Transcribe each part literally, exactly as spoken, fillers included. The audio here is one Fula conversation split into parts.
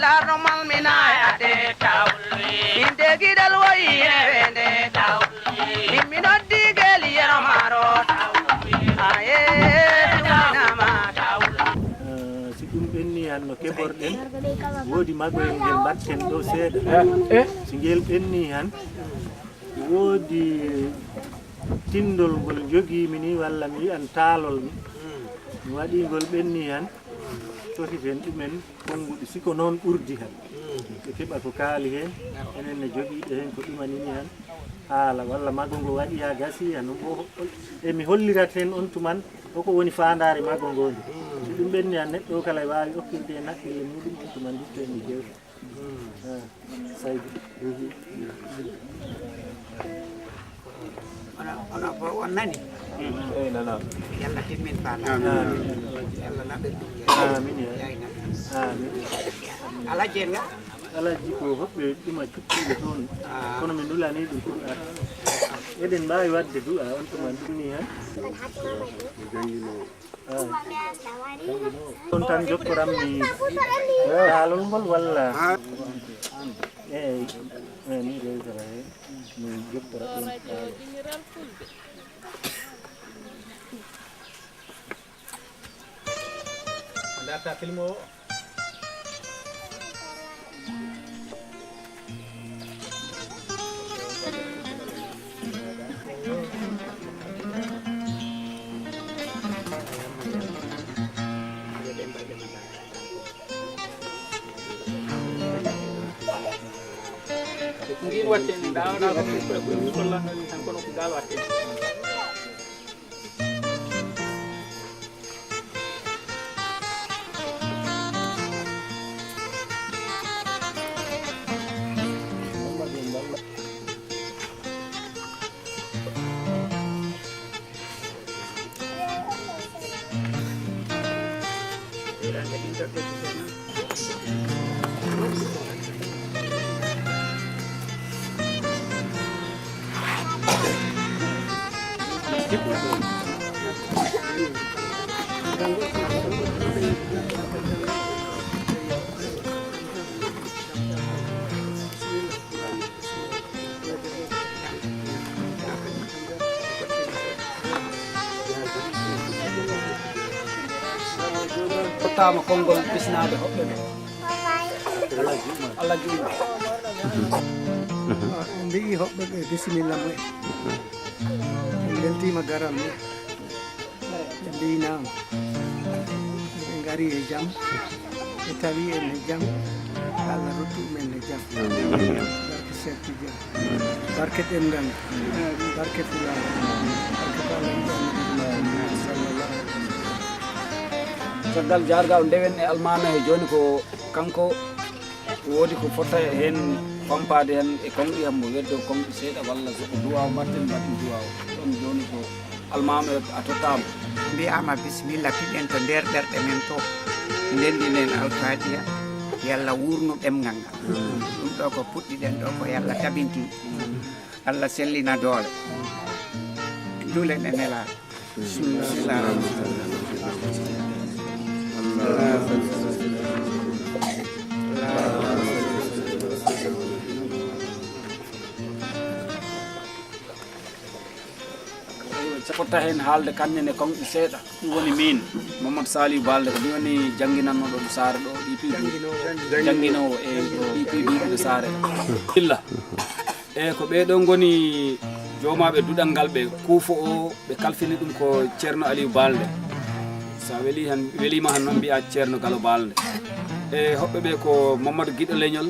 Larno malmina ade tawul. Inde gidal woyi e wende tawul. Immi noddi geli yero maro tawul. Aye, tuminama tawul. Eh, si ɗum ɓenni han no keɓorɗen, woodi magoyel ngel mbaɗten ɗo seeɗa. Si ngel ɓenni han, woodi tindol ngol njogiimi ni, walla mi wi'an taalol mi. Mi waɗi ngol ɓenni han, totiten ɗumen konnguɗi. Si ko noon ɓurdi han, ɓe keɓa ko kaali heen, enen ne jogiiɓe heen ko ɗumanini han haala, walla mago ngo waɗi haa gasi, han o, e mi hollirat heen on tuman, hoko woni faandaare mago ngo nde. Si ɗum ɓenni han, neɗɗo o kala e waawi okkirde e naɓɓille muɗum, on tuman ndutto en mi jewta. Ah, Saydu. Onon, onon fof on nani? Eyi, nana. Yalla timmin faandaare. Amin. Yalla naɓen ɗum. Amin, ya. Yayna. Amin. Alaa jeenga? Alaa jikko hoɓɓe ɗuma cukkiiɓe toon. Ah. Kono mi nulani ɗum pour ar. Eɗen mbaawi waɗde du'a on tuma ɗum ni han. On tan jokkorammi daalol ngol walla? Eyi, eyi, mi rewtata heen, mi jokkorat ɗum daalol. Darta film o. Ndin watte ni, ndawa, ndawa, ko ɓuri, ɓuri, ɓuri, kolla no ni tan, kono ko ngal watte. Tottaama konngol bisnaade hoɓɓe ɓe. Allah juuma. En mbiyi hoɓɓe ɓe bisimilla mumen. En mbeltiima garal mumen. Ɓe mbiynaama, ɓe ngari e jam, ɓe tawi en e jam, Allah ruttu men e jam. Barke Cheikh Tidiane, barke ɗemngal, barke Pulaar, barke ko Allah yiɗi, Annabi Muhammad sallallahu alaihi wasallam. Caggal jaargal ndewen e almaami he jooni ko kanko. Woodi ko fota heen fampaade heen e konɗi, hambo weddo konɗi seeɗa, walla so ko duwaaw mbaɗten, mbaɗen duwaaw. Ɗum jooni ko almaami a tottaama. Mbiyaama bisimilla, piɗen to nder ɓerɗe men to. Ndenndinen Alfaadiya, Yalla wuurnu ɗemngal ngal. Ɗum ɗo ko puɗɗiɗen ɗo, ko Yalla tabinti. Allah sellina doole. Ndulen e Nelaaɗo. Bismillah. Fotta heen haalde kannen e konɗi seeɗa. Ɗum woni miin, Mamadou Saliou Balde, ko miin woni jannginannooɗo ɗo saare ɗo, ɗi piiji. Jannginoowo e ɗi piiji ɗo saare. Illa. E ko ɓee ɗoo ngoni joomaaɓe duɗal ngal, ɓe kuufo o, ɓe kalfini ɗum ko Ceerno Aliou Balde. So a weli han, weliima han noon mbiyaa Ceerno Galo Balde. E hoɓɓe ɓe ko Mamadou Giɗo Leñol,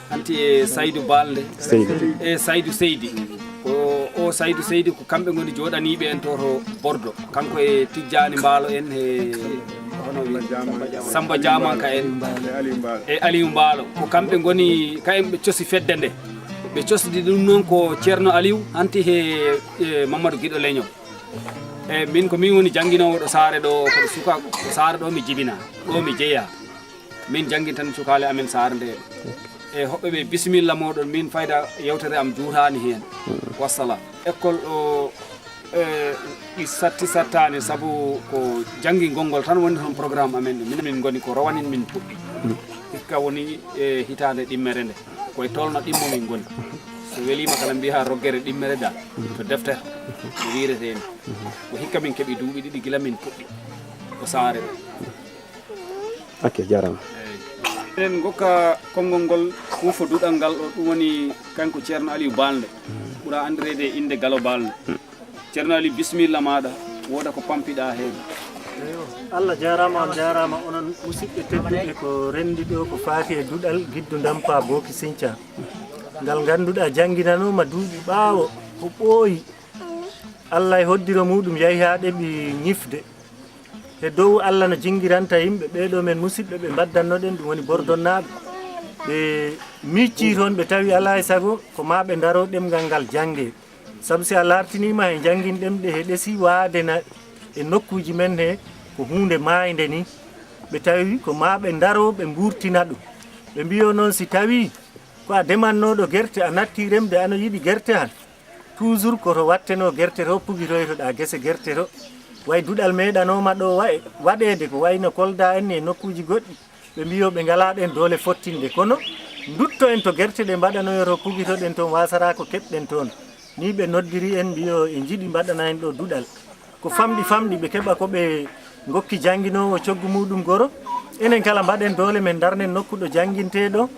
hanti e Saydou Balde. Seydi. E Saydou Seydi. Ko o Saydou Seydi ko kamɓe ngoni jooɗaniiɓe en to, to Bordeaux. Kanko e Tijjaani Mbaalo en e hono Samba Jaamanka en e Aliou Mbaalo. Ko kamɓe ngoni, kayen ɓe cosi fedde nde. Ɓe cosdi ɗum noon ko Ceerno Aliou, hanti he, e Mamadou Giɗo Leñol. E min ko min woni jannginoowo ɗo saare ɗo, ko suka, ko saare ɗo mi jibinaa, ɗo mi jeyaa. Min janngintan sukaale amen saare nde. E hoɓɓe ɓe, bisimilla mooɗon, min fayda yewtere am juutaani heen. Wassalam. École o, e, ɗi satti sattaani, sabu ko janngingol ngol tan woni toon programme amen. Min, min ngoni ko rawanin min puɗɗi. Hikka woni e hitaande ɗimmere nde, koye tolno ɗimmo min ngoni. So weliima kala mbiyaa roggere ɗimmere dal, to deftere, no wiiretee ni. Ko hikka min keɓi duuɓi ɗiɗi gila min puɗɗi ko saare ɗo. Ok, jarama. Eyi. Eɗen ngokka konngol ngol huufo duɗal ngal ɗo, ɗum woni kanko Ceerno Aliou Balde, ɓura anndireede e innde Galo Balde. Ceerno Aliou, bisimilla maaɗa, wooda ko pampiɗaa heen. Allah jaaraama, on jaaraama, onon musidɓe tedduɓe, ko renndi ɗo ko faati e duɗal Giddu Ndampa Booki Sinca, ngal ngannduɗaa jannginanooma duuɓi ɓaawo, ko ɓooyi. Allah e hoddiro muuɗum yahi haa ɗeɓi ñifde. He dow Allah no jinngiranta yimɓe ɓee ɗoo men musidɓe ɓe mbaddannooɗen, ɗum woni Bordonnaaɓe. Ɓe miiccii toon, ɓe tawi alaa e sago ko maa ɓe ndaroo ɗemngal ngal janngee. Sabu si a laartiniima he njannginɗen ɗe he ɗesi waade na e nokkuuji men he, ko huunde maaynde ni. Ɓe tawi ko maa ɓe ndaroo, ɓe mbuurtina ɗum. Ɓe mbiyoo noon, si tawii ko a demannooɗo gerte, a nattii remde, ano yiɗi gerte han, toujours ko to wattenoo gerte to, pugitoytoɗaa gese gerte to. Way duɗal meeɗanooma ɗo wa-, waɗeede, ko wayno Kolda en e nokkuuji goɗɗi. Ɓe mbiyoo ɓe ngalaa ɗeen doole fottinde, kono ndutto en to gerte ɗe mbaɗanoyoo to, pugitoɗen toon, waasaraa ko keɓɗen toon. Ni ɓe noddiri en, mbiyoo e njiɗi mbaɗana en ɗo duɗal. Ko famɗi famɗi, ɓe keɓa ko ɓe ngokki jannginoowo coggu muuɗum goro. Enen kala mbaɗen doole men, ndarnen nokku ɗo janngintee ɗo.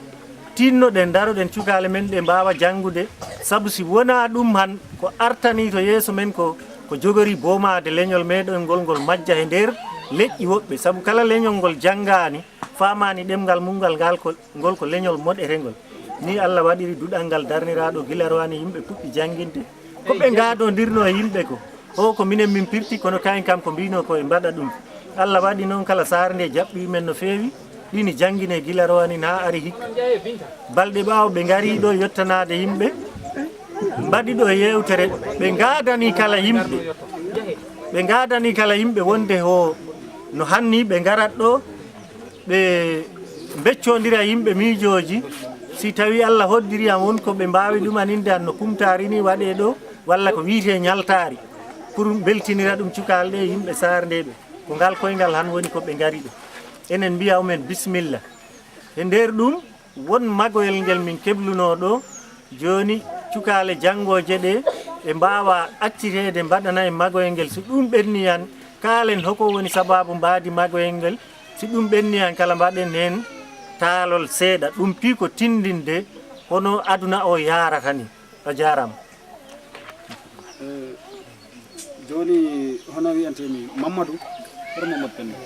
Tiinnoɗen, ndaroɗen cukaale men ɗe mbaawa janngude. Sabu si wonaa ɗum han, ko artanii to yeeso men ko, ko jogori boomaade leñol meeɗen ngol, ngol majja he nder leƴƴi woɓɓe. Sabu kala leñol ngol janngaani, faamaani ɗemngal mum ngal, ngal ko, ngol ko leñol moɗerengol. Ni Allah waɗiri duɗal ngal darniraaɗo gila rowani yimɓe puɗɗi jannginde. Ko ɓe ngaadondirnoo e yimɓe ko, o ko minen min pirti, kono kayen kam ko mbiynoo ko e mbaɗa ɗum. Allah waɗi noon kala saare nde jaɓɓii men no feewi, ɗini janngine gila rowani na ari hikka. Balɗe ɓaawo ɓe ngarii ɗo yottanaade yimɓe, mbaɗi ɗo yeewtere, ɓe ngaadanii kala yimɓe. Ɓe ngaadanii kala yimɓe wonde ho no hanni ɓe ngarat ɗo, ɓe mbeccondira yimɓe miijooji. Si tawii Allah hoddiri an won ko ɓe mbaawi ɗumaninde an no kumtaari ni waɗee ɗo, walla ko wiyetee ñaltaari, pour mbeltinira ɗum cukaale ɗe, yimɓe saare nde ɓe. Ko ngal koyngal han woni ko ɓe ngari ɗo. Enen mbiya umen bisimilla. E nder ɗum, won magoyel ngel min keblunoo ɗo, jooni cukaale janngooje ɗe, ɓe mbaawa acciteede mbaɗana en magoyel ngel. So ɗum ɓenni han, kaalen hoko woni sabaabu mbaadi magoyel ngel. Si ɗum ɓenni han kala, mbaɗen heen taalol seeɗa. Ɗum fii ko tinndinde hono aduna o yaarata ni. A jaaraama. Jooni hono wiyantee mi Mamadou, hoto Mamadou Penda.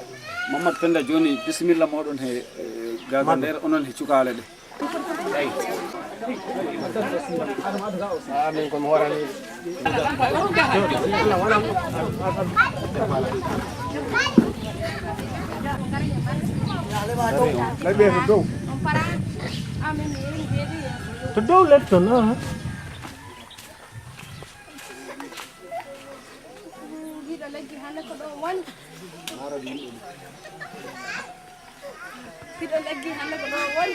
Mamadou Penda, jooni bisimilla mooɗon he, eh, gaaga nder, onon he cukaale ɗe. Amin ko mi horani. To dow letton, ah. Hiɗo leggi hannde ko ɗo woni. Hiɗo leggi hannde ko ɗo woni.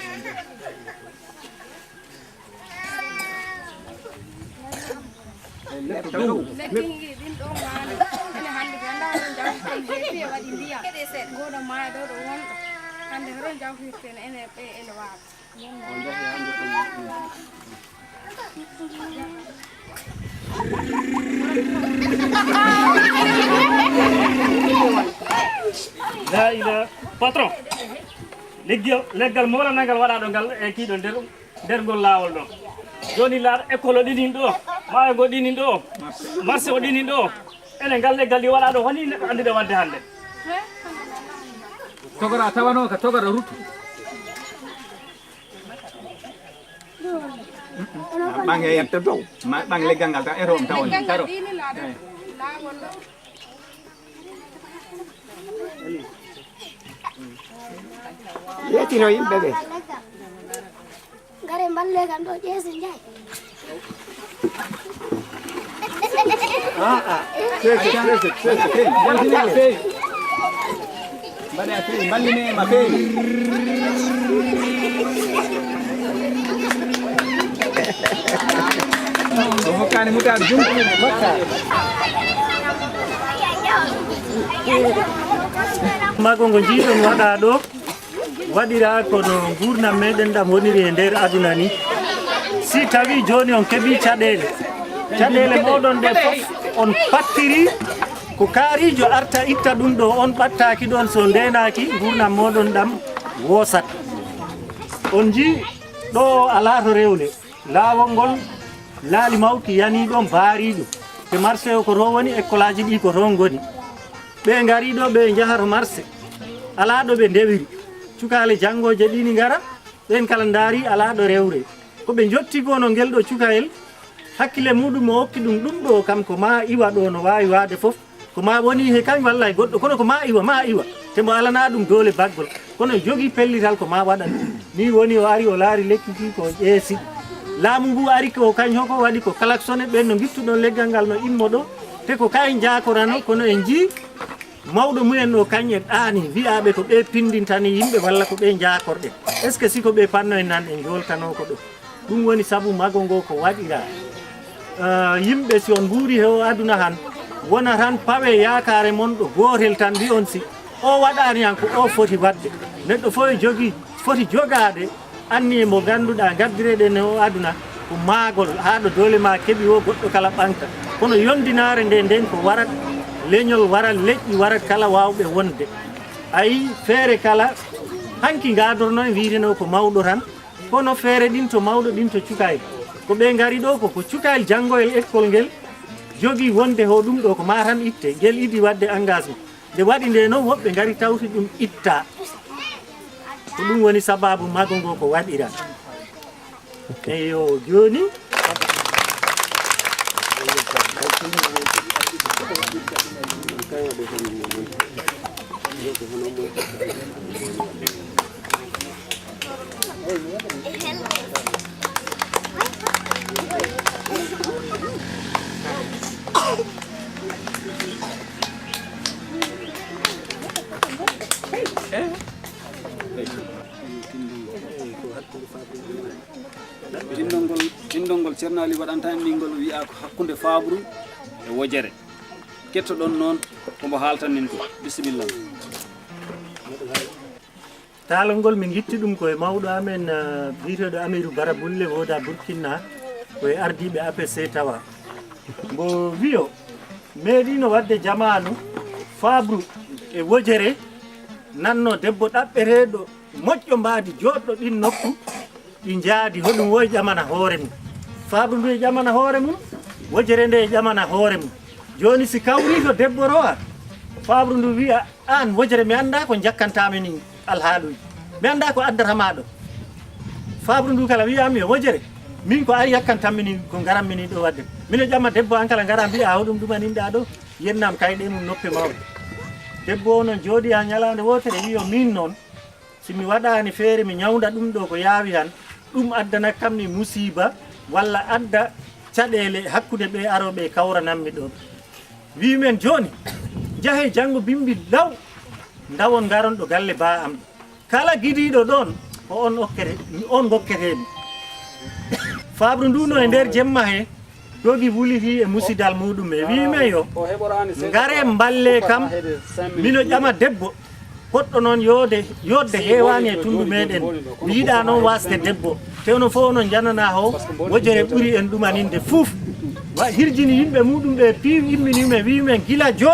Leggi ngi ɗin ɗo maani. Ene hannde ɓe anndaa ɗo jawtirten heefi e waɗi ndiyam. Ngoɗo maayo ɗo ɗo wonɗo. Hannde hoto jawtirten ene ɓe ene waawa. Patron, leggi, leggal moolanagal waɗaɗo ngal e kiiɗo nder, nder ngol laawol ɗo. Joni laaɗo école o ɗinin ɗo, maayo ngo ɗinin ɗo, marché o ɗinin ɗo. Enen ngal leggal ɗi waɗaɗo, honi neɗɗo anndude wadde hannde. Togora tawano ka togora rutu. Ɓaŋ he yetto dow. Ma ɓaŋ leggal ngal tan, eto on tawon taro. Yetino yimɓe ɓe. Ngare mballe kam ɗo ƴeese njaay. Mbaɗe a feewi, mballine ma feewi. Ko hokkaani mutaade jum. Mago ngo njiiɗon waɗaa ɗo. Waɗira ko no nguurndam meɗen ɗam woniri e nder aduna ni. Si tawi jooni on keɓi caɗeele, caɗeele mooɗon ɗe fof on pattiri ko kaariijo arta itta ɗum ɗo, on ɓattaaki ɗon, so ndeenaaki nguurndam mooɗon ɗam woosat. On njii ɗo alaa to rewle. Laawol ngol laali mawki yanii ɗo mbaariiɗo. Te marché o ko to woni, ekkolaaji ɗi ko to ngoni. Ɓe ngarii ɗo, ɓe njaha to marché. Alaa ɗo ɓe ndewiri. Cukaale janngooje ɗi ni ngara, ɓeen kala ndaari alaa ɗo rewre. Ko ɓe njotti ko no ngel ɗo cukayel, hakkille muuɗum o okki ɗum ɗum ɗo kam ko maa iwa ɗo no waawi waade fof. Ko maa woni he kañ walla e goɗɗo, kono ko maa iwa, maa iwa. Te mbo alanaa ɗum doole baggol. Kono jogii pellital ko maa waɗan. Ni woni o ari o laari lekki ki ko ƴeesi. Laamu ngu ari ko kañ hoko waɗi ko klaxonné ɓeen no ngittuɗon leggal ngal no immo ɗo. Te ko kañ jaakorano, kono en njii mawɗo mumen o kañ e ɗaani wiyaaɓe ko ɓe pindintani yimɓe walla ko ɓe jaakorɗe. Est-ce que si ko ɓe panno en nan en njooltanoo ko ɗo? Ɗum woni sabu mago ngo ko waɗiraa. Eh, yimɓe si on nguuri he o aduna han, wona tan pawe yaakaare mon ɗo gootel tan mbi'on si o waɗaani han ko o foti waɗde. Neɗɗo fof e jogii, foti jogaade anniye mo ngannduɗaa ngaddireɗen e o aduna ko maagol haa ɗo doole ma keɓi o goɗɗo kala ɓaŋta. Kono yondinaare nde nden ko warat leñol, warat leƴƴi, warat kala waawɓe wonde. Ayi, feere kala, hanki ngaadorno en wiirenoo ko mawɗo tan, kono feere ɗin to mawɗo, ɗin to cukayel. Ko ɓe ngari ɗo ko, ko cukayel janngoyel ekkol ngel jogii wonde ho ɗum ɗo ko maa tan itte, ngel idi waɗde engagement. Nde waɗi nde noon, woɓɓe ngari tawti ɗum ittaa. Ko ɗum woni sababu mago ngo ko waɗiraa. Ok. Eyo, jooni. Tindol ngol, tindol ngol Ceerno Ali waɗanta en ni ngol wiyaa ko hakkunde Fabru e Wojere. Kettoɗon noon ko mbo haaltanen ko. Bisimilla. Taalol ngol min ngitti ɗum ko e mawɗo amen, eh, biyeteeɗo Amiru Bara Bulle, wooda Burkina, ko e ardiiɓe A P C tawa. Mbo wiyo, meeɗiino waɗde jamaanu Fabru e Wojere nanno debbo ɗaɓɓeteeɗo moƴƴo mbaadi jooɗɗo ɗin nokku, ɗi njaadi, hoɗum wo e ƴamana hoore mum. Fabru ndu e ƴamana hoore mum, Wojere nde e ƴamana hoore mum. Jooni si kawrii to debbo rowa, Fabru ndu wiya, "Aan Wojere, mi anndaa ko njakkantaa min alhaaluuji. Mi anndaa ko addata maa ɗo." Fabru ndu kala wiya, "Aan mi Wojere, min ko ari yakkantan min ko ngaran min ɗo waɗde. Mino ƴama debbo an kala ngara mbiya, 'Hoɗum ɗumaninɗaa ɗo?'" Yennam kayɗe mum noppe mawɗe. Debbo o noon jooɗi haa ñalaande wootere wiyo, "Min noon, si mi waɗaani feere mi ñawnda ɗum ɗo ko yaawi han, ɗum addana kam mi musiiba walla adda caɗeele hakkunde ɓe arooɓe e kawranammi ɗo." Wi'i men jooni, njahee janngo bimbi law, ndawon ngaron ɗo galle baa am ɗo. Kala gidiiɗo ɗoon, ko on okkete, on ngokketee mi. Fabru ndu no e nder jemma he, dogi wuliti e musidal muɗum e wi'i men yo, "Ngare mballe kam, mino ƴama debbo." Goɗɗo noon yoode, yodde heewaani e tunndu meeɗen. Mi yiɗaa noon waasde debbo. Te onon fof onon njananaa ho, Wojere ɓuri en ɗumaninde fuuf. Wa hirjini yimɓe muɗum ɓe piiw immini men, wi'i men gila jo,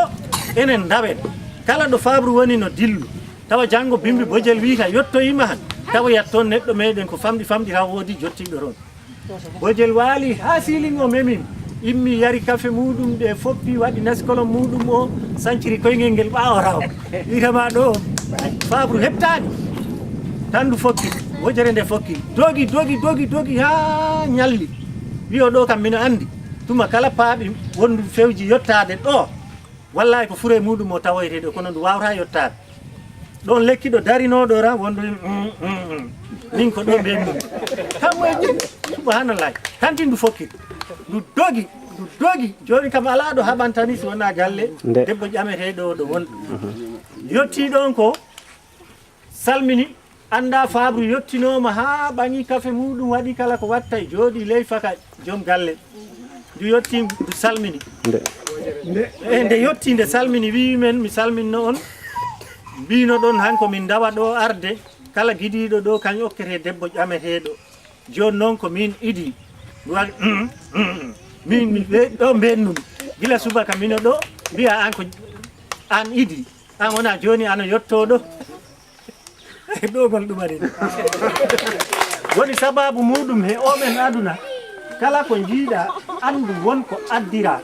enen ndawen. Kala ɗo Fabru woni no dillu. Tawa janngo bimbi Bojel wi'i ka yottoyima han. Tawa yattoon neɗɗo meeɗen ko famɗi famɗi haa woodi jottiiɗo toon. Bojel waali haa siilin o memin. Immi yari kafe muɗum ɗe foppi, waɗi neskolon muɗum o, sanciri koyngel ngel ɓaawo raw. Wi'atama ɗo, Fabru heɓtaani. Tan ndu fokki, Wojere nde fokki. Dogi, dogi, dogi, dogi haa ñalli. Wi'o ɗo kam mino anndi. Tuma kala paaɓi wondu fewji yottaade ɗo. Wallahi ko fure muɗum o tawoyte ɗo, kono ndu waawata yottaade. Ɗoon lekki ɗo darinooɗo ra, wondu, mm, mm, mm. Min ko ɗo mbiyan mum. Tan mo e ɗum, subhanallah. Tan tin ndu fokki. Ndu dogi, ndu dogi. Jooni kam alaa ɗo haɓantani si wonaa galle. Nde. Debbo ƴameteeɗo o ɗo won. Yottii ɗoon ko salmini. Anndaa Fabru yottinooma haa ɓaŋi kafe muɗum, waɗi kala ko watta e jooɗi ley faka joom galle. Ndu yotti, ndu salmini. Nde. E nde yotti, nde salmini, wi'i men, "Mi salminno on." Mbino ɗon, "Hanko min ndawa ɗo arde, Kala gidiiɗo ɗo, kañ okkete debbo ƴameteeɗo. Jooni noon ko miin idii. Wa-, min mi ɓe-, ɗo mbennumi. Gila subaka mino ɗo, mbiya aan ko aan idii. Aan wona jooni ano yottoo ɗo. Ɗogol ɗum ari. Woni sababu muɗum he o men aduna. Kala ko njiiɗa, anndu won ko addira.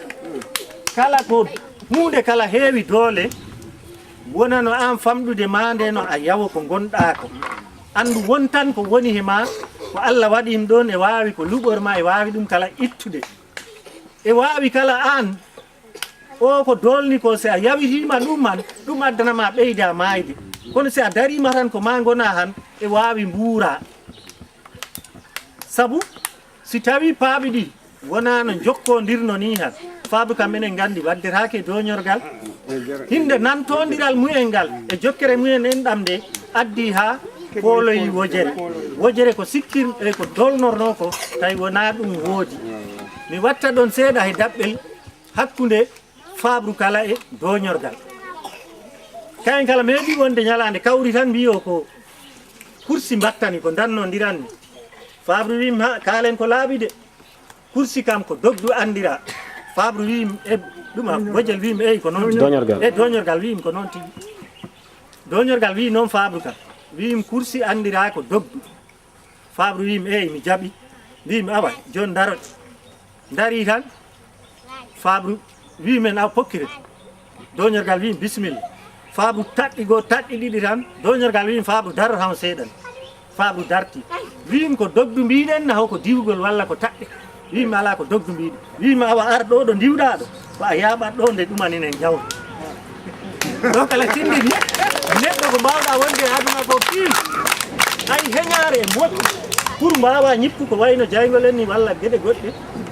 Kala ko huunde kala heewi doole, wonano aan famɗude ma nde no a yawo ko ngonɗaa ko. Anndu won tan ko woni he ma, ko Alla waɗi ɗum ɗoon, e waawi ko luɓor ma, e waawi ɗum kala ittude. E waawi kala aan, o ko doolni ko, si a yawitiima ɗum han, ɗum addana ma ɓeyda maayde. Kono si a dariima tan ko ma ngona han, e waawi mbuura. Sabu, si tawi paaɓi ɗi wonaa no njokkondirno ni han, faabu kam enen nganndi waddetaake e dooñorgal. Hinde nantondiral mumen ngal e jokkere mumen enɗam nde addi haa pooloyi wojere. Wojere ko sikkir-, e ko dolnorno ko, tawi wonaa ɗum woodi. Mi watta ɗon seeɗa he daɓɓel hakkunde faabru kala e dooñorgal. Kayen kala meeɗi wonde ñalaande kawri tan mbiyo ko kursi mbattani, ko ndannondiranmi. Faabru wiimi, "Ha, kaalen ko laaɓi de." Kursi kam ko dogdu anndira. Faabru wiimi, e ɗum a, Bojel wiimi, "Eyi, ko noon tigi." Dooñorgal. E dooñorgal wiimi, "Ko noon tigi." Dooñorgal wii noon faabru kam. Wiimi, "Kursi anndira ko dogdu." Faabru wiimi, "Eyi, mi jaɓi." Wiimi, "Awa, jooni ndaroɗen." Ndarii tan, faabru wii men, "Awa, pokkire." Dooñorgal wii, "Bisimilla." Faabru taɗɗi goo, taɗɗi ɗiɗi tan, dooñorgal wii, "Faabru daro tan seeɗan." Faabru darti. Wiimi, "Ko dogdu mbiɗen na, hoko diwgol walla ko taɗɗe?" Wiimi, "Alaa, ko dogdu mbiɗen." Wiimi, "Awa, ar ɗo, ɗo ndiwɗaa ɗo, ko a yaaɓat ɗo nde ɗumaninen jawdi." Ɗo kala tindini, neɗɗo ko mbaawɗaa wonde e aduna ko piil. Hay heñaare e moƴƴi. Pour mbaawaa ñippu ko wayno jayngol en ni walla geɗe goɗɗe.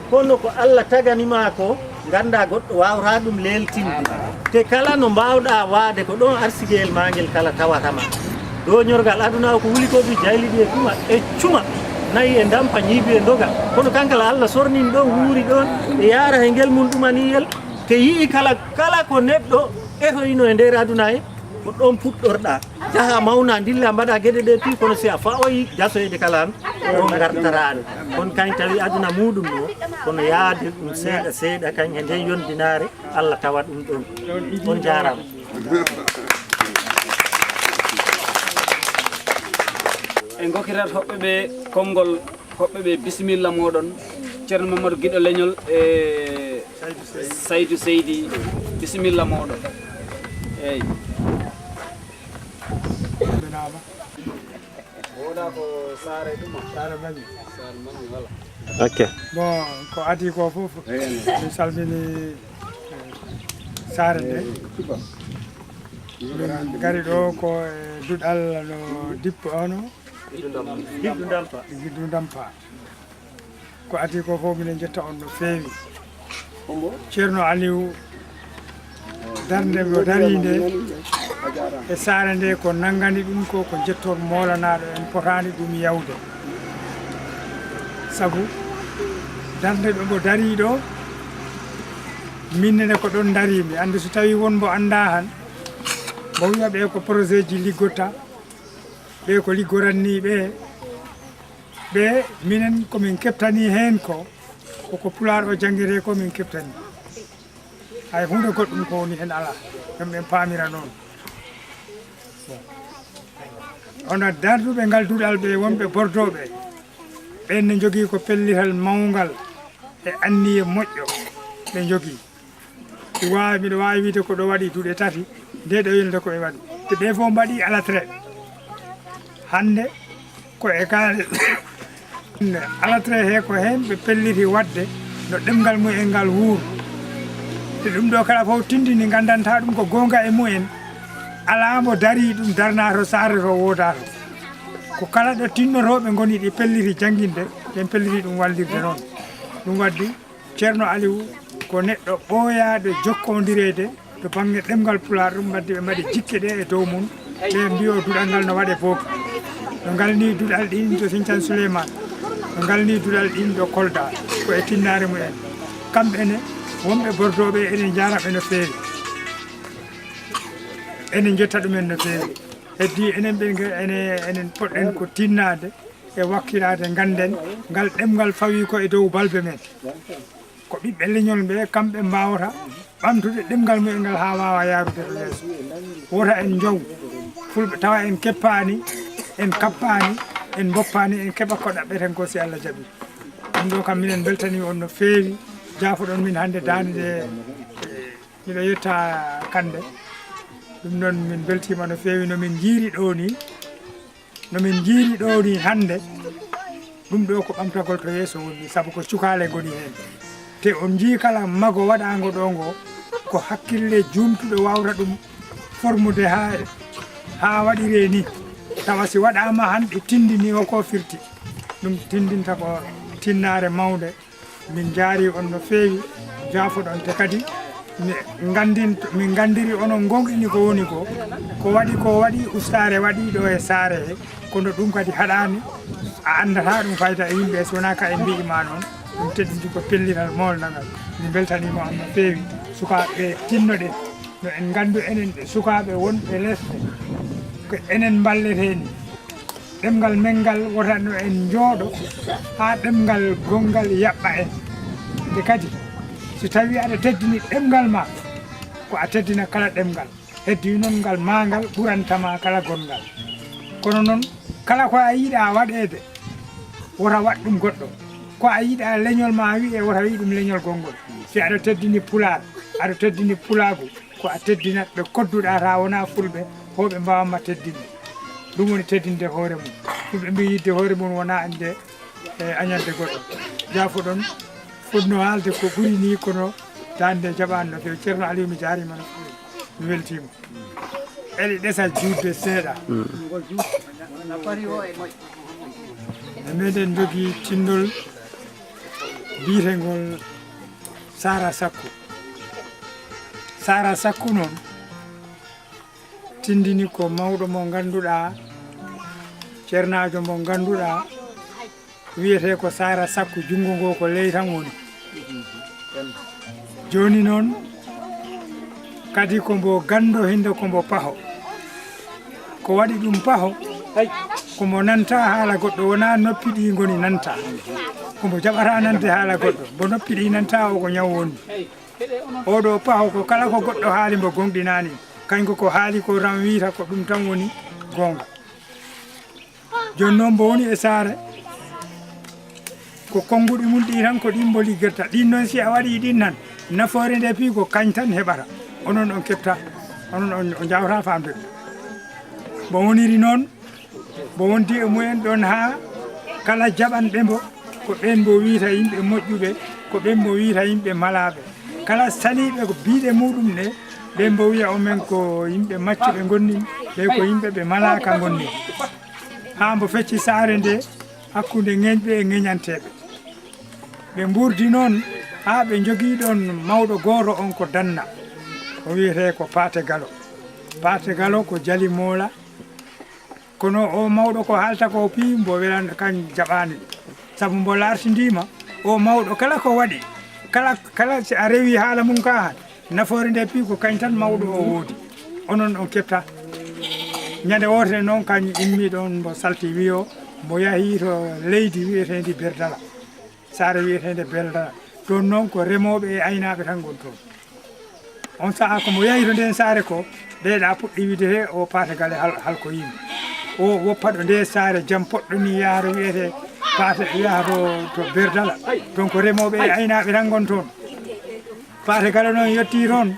Kono ko Alla tagani ma ko, nganndaa goɗɗo waawraa ɗum leeltinde. Te kala no mbaawɗaa waade ko ɗoon arsigeyel maa ngel kala tawata ma. Dooñorgal aduna o ko wuli ko du jayliɗi e kuma, e cuma, nayi e ndampa, ñiibi e ndoga. Kono kankal Alla sornini ɗoon, wuuri ɗoon, e yaara he ngel mum ɗumaniyel. Te yi'i kala, kala ko neɗɗo etoyino e nder aduna he, ko ɗoon puɗɗorɗaa. Jaha mawna, ndilla, mbaɗa geɗe ɗe piil, kono si a fawoyi gasoyde kala han, ɗoon ngartaraani. Kono kañ tawi aduna muɗum o, kono yaade ɗum seeɗa seeɗa kañ he nden yondinaare, Alla tawa ɗum ɗoon. On jaaraama. En ngokkirat hoɓɓe ɓe konngol, hoɓɓe ɓe bisimilla mooɗon. Ceerno Mamadou Giɗo Leñol e Saydu Seydi, bisimilla mooɗon. Eeyi. Wona ko saare ɗum, saare mami, saare mami, voilà. Ok. Bon, ko adii ko fof, mi salmini, eh, saare nde. Min ngari ɗo ko e duɗal no dippo ono. Giddu Ndampa. Giddu Ndampa. Ko adii ko fof, minen njetta on no feewi. Ceerno Aliou, darnde mo darii nde e saare nde, ko nanngani ɗum ko, ko njettoor moolanaaɗo en, potaani ɗum yawde. Sabu darnde ɗo mo darii ɗo, min nene ko ɗon ndarii. Mi annda so tawii won mbo anndaa han, mbo wiya ɓe ko projet ji liggotta, ɓe ko liggoranni ɓe. Ɓe, minen ko min keɓtani heen ko, ko, ko Pulaar o janngiree ko min keɓtani. Hay huunde goɗɗum ko woni heen alaa, ɗum en paamira noon. Hono darduɓe ngal duɗal ɓe, wonɓe Bordeaux ɓe, ɓeen ne njogii ko pellital mawngal e anniye moƴƴo ɓe njogii. Mi waawi, miɗo waawi wiide ko ɗo waɗi duɗe tati, nde ɗo yolnde ko ɓe waɗi. Te ɓe fof mbaɗi alatre. Hannde ko e kaari alatre he, ko heen ɓe pelliti waɗde no ɗemngal mumen ngal wuur. Te ɗum ɗo kala fof tindini, ngandanta ɗum ko goonga e mumen. Alaa mo darii ɗum darnaato, saare to woodaato. Ko kala ɗo tinnotooɓe ngoni ɗi pelliti jannginde, ɓen pelliti ɗum wallirde noon. Ɗum waddi Ceerno Aliou ko neɗɗo ɓooyaaɗo jokkondireede to bannge ɗemngal Pulaar, ɗum waddi ɓe mbaɗi jikke ɗe e dow mum, ɓe mbiyo duɗal ngal no waɗe booki. No ngal ni duɗal ɗin to Sinthiane Souleymane, no ngal ni duɗal ɗin to Kolda, ko e tinnaare mumen. Kamɓe ne, wonɓe Bordeaux ɓe, eɗen njaara ɓe no feewi. Eɗen njetta ɗumen no feewi. Heddi enen ɓe, enen, enen poɗɗen ko tinnaade e wakkiraade, ngannden ngal ɗemngal fawii ko e dow balbe men. Ko ɓiɓɓe leñol ɓe, kamɓe mbaawata ɓamtude ɗemngal mumen ngal haa waawa yaarude to yeeso. Wota en njow Fulɓe tawa en keppaani, en kappaani, en mboppaani, en keɓa ko ɗaɓɓeten ko si Allah jaɓi. Ɗum ɗo kam minen mbeltanii on no feewi. Jaafoɗon min hannde daande nde, eh, miɗo yetta Kande. Ɗum noon min mbeltiima no feewi no min njiiri ɗo ni. No min njiiri ɗo ni hannde, ɗum ɗo ko ɓamtagol to yeeso woni, sabu ko cukaale ngoni heen. Te on njii kala mago waɗaango ɗo ngo, ko hakkille juumtuɗo waawta ɗum formude haa, haa waɗiree ni. Tawa si waɗaama han ɗi tindini o ko firti. Ɗum tindinta ko tinnaare mawnde. Min njaari on no feewi, jaafoɗon te kadi mi nganndin-, min nganndiri onon ngoongɗini ko woni ko, ko waɗi, ko waɗi ustaare waɗi ɗo e saare he, kono ɗum kadi haɗaani, a anndataa ɗum fayda e yimɓe, so wonaa ka en mbiyi ma noon, ɗum teddudi ko pellital moolnangal. Min mbeltaniima on no feewi, sukaaɓe ɓe tinnoɗen, no en nganndu enen ɓe sukaaɓe wonɓe lesɗe, ko enen mballetee ni. Ɗemngal men ngal wota no en njooɗo haa ɗemngal gonngal yaɓɓa en. Te kadi, so tawii aɗa teddini ɗemngal ma, ko a teddina kala ɗemngal. Heddi noon ngal maa ngal ɓurantama kala gonngal. Kono noon, kala ko a yiɗa waɗeede, wota waɗ ɗum goɗɗo. Ko a yiɗa leñol ma wiyee, wota wiy ɗum leñol gonngol. Si aɗa teddini Pulaar, aɗa teddini Pulaagu, ko a teddinat ɓe kodduɗaa, taa wonaa Fulɓe, ko ɓe mbaawatma teddinde. Ɗum woni teddinde hoore mum. Fulɓe mbii yidde hoore mum wonaa añde, e añande goɗɗo. Jaafoɗon, fotno haalde ko ɓuri ni, kono daande jaɓaani no feewi. Ceerno Aliw, mi jaariima no feewi. Mi weltiima. Eɗi ɗesa juutde seeɗa. E meɗen njogii tinndol biyetengol Saara Sakku. Saara Sakku noon, tinndini ko mawɗo mo ngannduɗaa, ceernaajo mo ngannduɗaa, wiyetee ko Saara Sakku, junngo ngo ko ley tan woni. Jooni noon, kadi ko mbo ganndo, hinde ko mbo paho. Ko waɗi ɗum paho, ko mbo nanta haala goɗɗo, wonaa noppi ɗi ngoni nanta. Ko mbo jaɓata nande haala goɗɗo, mbo noppi ɗi nanta o ko ñaw woni. Oɗo paho ko kala ko goɗɗo haali mbo goongɗinaani, kañum ko ko haali ko tan wiyta ko ɗum tan woni goonga. Jooni noon mbo woni e saare, ko konnguɗi mum ɗi tan ko ɗin mbo liggirta. Ɗin noon si a waɗii ɗin tan, nafoore nde fii ko kañ tan heɓata. Onon on keɓta, onon on, on njaawata faamde ɗum. Mbo woniri noon, mbo wondi e mumen ɗoon haa kala jaɓanɓe mbo, ko ɓeen mbo wiyta yimɓe moƴƴuɓe, ko ɓeen mbo wiyta yimɓe malaaɓe. Kala saliiɓe ko biiɗe muɗum ɗe, ɓeen mbo wiya omen ko yimɓe maccuɓe ngonni, ɓe ko yimɓe ɓe malaaka ngonni. Haa mbo fecci saare nde hakkunde ŋeñɓe e ŋeñanteeɓe. Ɓe mburdi noon haa ɓe njogii ɗoon mawɗo gooto on ko Danna. O wiyetee ko Paate Galo. Paate Galo ko Jali Moola. Kono o mawɗo ko haalta ko fii mbo welan kañ jaɓaani ɗum. Sabu mbo laartindiima o mawɗo kala ko waɗi, kala, kala si a rewii haala mum kaa han, nafoore nde fii ko kañ tan mawɗo o woodi. Onon on keɓta. Ñande wootere noon kañ immi ɗoon mbo salti wiyo mbo yahii to leydi wiyeteendi Berdala. Saare wiyeteende Berdala. Toon noon ko remooɓe e aynaaɓe tan ngoni toon. On sahaa ko mbo yahi to ndeen saare ko, ɓeeɗa puɗɗi wiide he o Paate Galo hal-, halkoyiima. O woppa ɗo nde saare jam poɗɗo ni yaha to wiyetee Paate, yaha to, to Berdala. Toon ko remooɓe e aynaaɓe tan ngoni toon. Paate Galo noon yettii toon,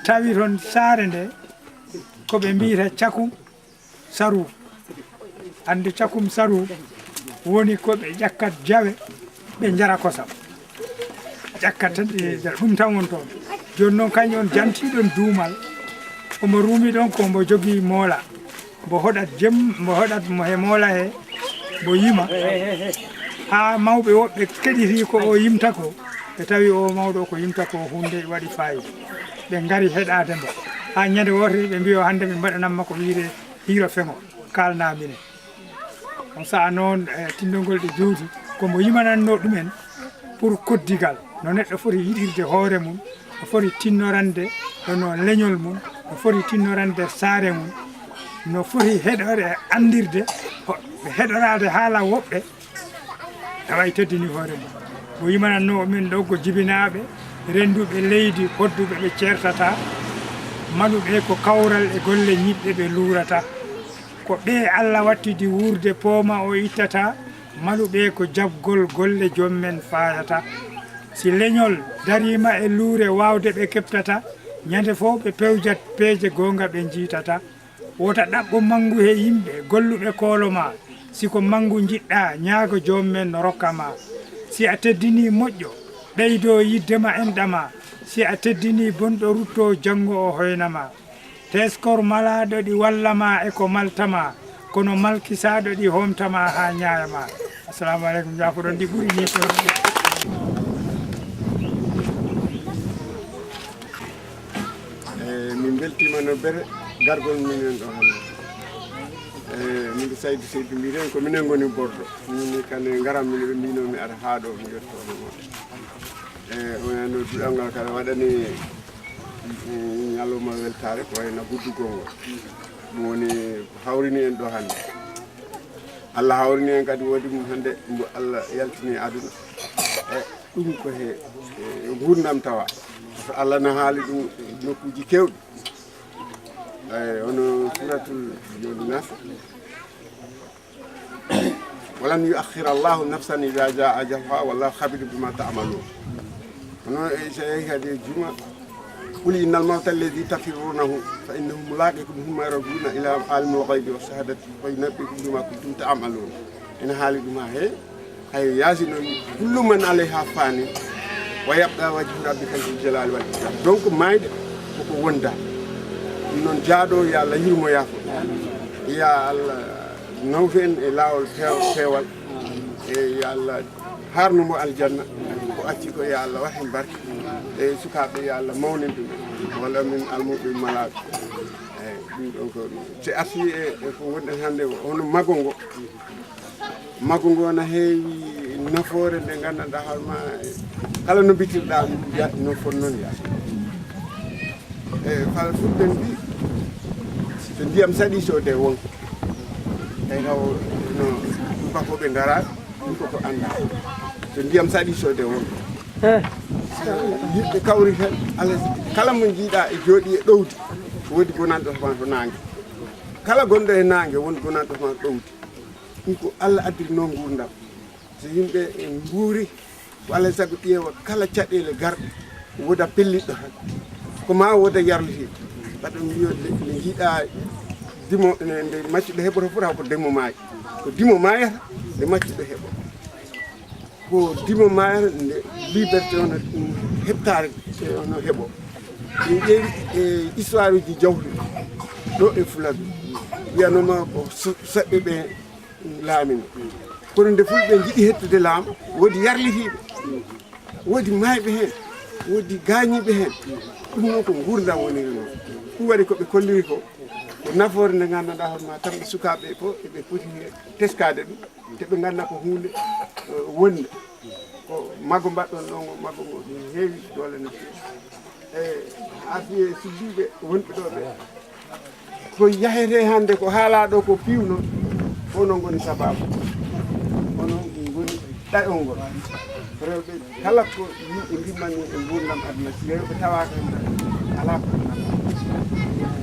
tawi toon saare nde ko ɓe mbiyata Cakum Saru. Annde Cakum Saru woni ko ɓe ƴakkat jawe, ɓe njara kosam. Ƴakkat tan, ɓe njara. Ɗum tan woni toon. Jooni noon, kañum on jantii ɗoon duumal. Omo ruumi ɗoon ko mbo jogii moola. Mbo hoɗat jem-, mbo hoɗat mo he moola he, mbo yima. Haa mawɓe woɓɓe keɗitii ko o yimta ko, ɓe tawi o mawɗo ko yimta ko huunde waɗi faayiida. Ɓe ngari heɗaade mbo. Haa ñande wootere ɓe mbiyo hannde ɓe mbaɗanamma ko wiyetee hiiro feŋo, kaalnaa minen. On sahaa noon, e, tinndol ngol ɗe juuti, ko mbo yimanannoo ɗumen pour koddigal, no neɗɗo foti yiɗirde hoore mum, no foti tinnorande, no leñol mum, no foti tinnorande saare mum. No foti heɗore e anndirde, heɗoraade haala woɓɓe, tawa e teddini hoore mum. Ko yimanannoo min ɗo ko jibinaaɓe, rennduɓe leydi, hodduɓe ɓe ceertataa, maluɓe ko kawral e golle ñiɓɓe ɓe luurataa. Ko ɓe Alla wattidi wuurde pooma o ittataa, maluɓe ko jaɓgol golle joom men faayataa. Si leñol dariima e luure waawde ɓe keɓtataa, ñande fof ɓe pewjat peeje goonga ɓe njiitataa. Wota ɗaɓɓu manngu he yimɓe golluɓe koolo ma. Si ko manngu njiɗɗaa, ñaago joom men no rokka ma. Si a teddinii moƴƴo, ɓeydoo yiɗde ma enɗa ma. Si a teddinii bonɗo ruttoo janngo o hoyna ma. Teskor malaaɗo ɗi walla ma e ko malta ma, kono malkisaaɗo ɗi hoomta ma haa ñaaya ma. Assalamu aleykum, njaafoɗon ɗi ɓuri ni. E, min mbeltiima no bere gargol minen ɗo hannde. E, min ko Saydu Seydu mbiyen, ko minen ngoni Bordo. Min ni kane ngaram min ɓe mbino mi ara haa ɗo mi yetto hono. E, wonano duɗal ngal kala waɗani, mm, ñalawma weltaare ko wayno guddugol ngol. Ɗum woni ko hawrini en ɗo hannde. Allah hawrini en kadi woodi mum hannde mbo Allah yaltini aduna. E, ɗum ko he, e, nguurndam tawa. So Allah na haali ɗum nokkuuji keewɗi. Eyi, hono suuratul jooni Nas. Walan yu'akhkhira Allahu nafsan idha jaa ajaluha wallahu khabirun bima ta'malun. Hono e so yehi kadi e juma, qul innal mawta alladhi tafirrunahu fa innahu mulaqikum thumma turaduna ila alimil ghaybi wa shahadati fa yunabbi'ukum bima kuntum ta'malun. Ina haali ɗum ha heewi. Hay Yaasin noon, kullu man alayha faanin, wa yabqa wajhu rabbika zul jalali wal ikram. Donc, maayde koko wonda. Ɗum noon, jaaɗo, yo Allah yurmo, yaafo. Yo Allah nawtu en e laawol peew-, peewal. E yo Allah haarnu mo aljanna. Ko acci ko, yo Allah wat heen barke. E sukaaɓe, yo Allah mawnin ɗum. Walla min almuɓe malaaɓe. Eyi, ɗum ɗon ko, si arti e, e ko wonɗen hannde o, hono mago ngo. Mago ngo na heewi nafoore nde nganndanɗaa hoore ma, kala no mbitirɗaa, ya-, no foti noon yaade. E, fala fulɓe mbi, so ndiyam saɗi soodee wonko. Tawi taw no, bafooɓe ngara, ɗum ko ko anndaa. So ndiyam saɗi soodee wonko. Yimɓe kawri tan, alaa, kala mo njiiɗaa e jooɗi e ɗowdi, woodi gonanɗo ma to naange. Kala gonɗo e naange, won gonanɗo ma ɗowdi. Ɗum ko Allah addirnoo nguurndam. So yimɓe nguuri, ko alaa e sago ƴeewa kala caɗeele garɗe, wooda pellitɗo tan. Ko ma wooda yarlitiiɗo. Mbaɗa mbiyo nde, nde njiiɗaa dimo, nde, nde maccuɗo heɓoto fof, taw ko dimo maayi. Ko dimo maayata, nde maccuɗo heɓo. Ko dimo maayata, nde liberté ono, mm, heɓtaare, eh, ono heɓo. Min ƴeewi e histoire uji jawdi ɗo e Fuladu. Wiyanoma ko so-, soɓɓe ɓe laamino. Kono nde fulɓe njiɗi hettude laamu, woodi yarlitiiɓe, woodi maayɓe heen, woodi gaañiiɓe heen. Ɗum noon ko nguurndam woniri noon. Ɗum waɗi ko ɓe kolliri ko, ko nafoore nde nganndanɗaa hoore ma tan sukaaɓe fof eɓe poti teskaade ɗum, te ɓe ngannda ko huunde, eh, wonnde. Ko mago mbaɗɗon ɗo ngo, mago ngo ɗum heewi doole no feewi. E arti e suddiiɓe wonɓe ɗo ɓe. Ko yahete hannde ko haalaa ɗo ko piiw noon, ko onon ngoni sabaabu. Onon ngoni ɗaɗol ngol. Rewɓe kala ko yimɓe ngimmani e nguurndam aduna, si rewɓe tawaaka heen tan, alaa ko ɗum nafata.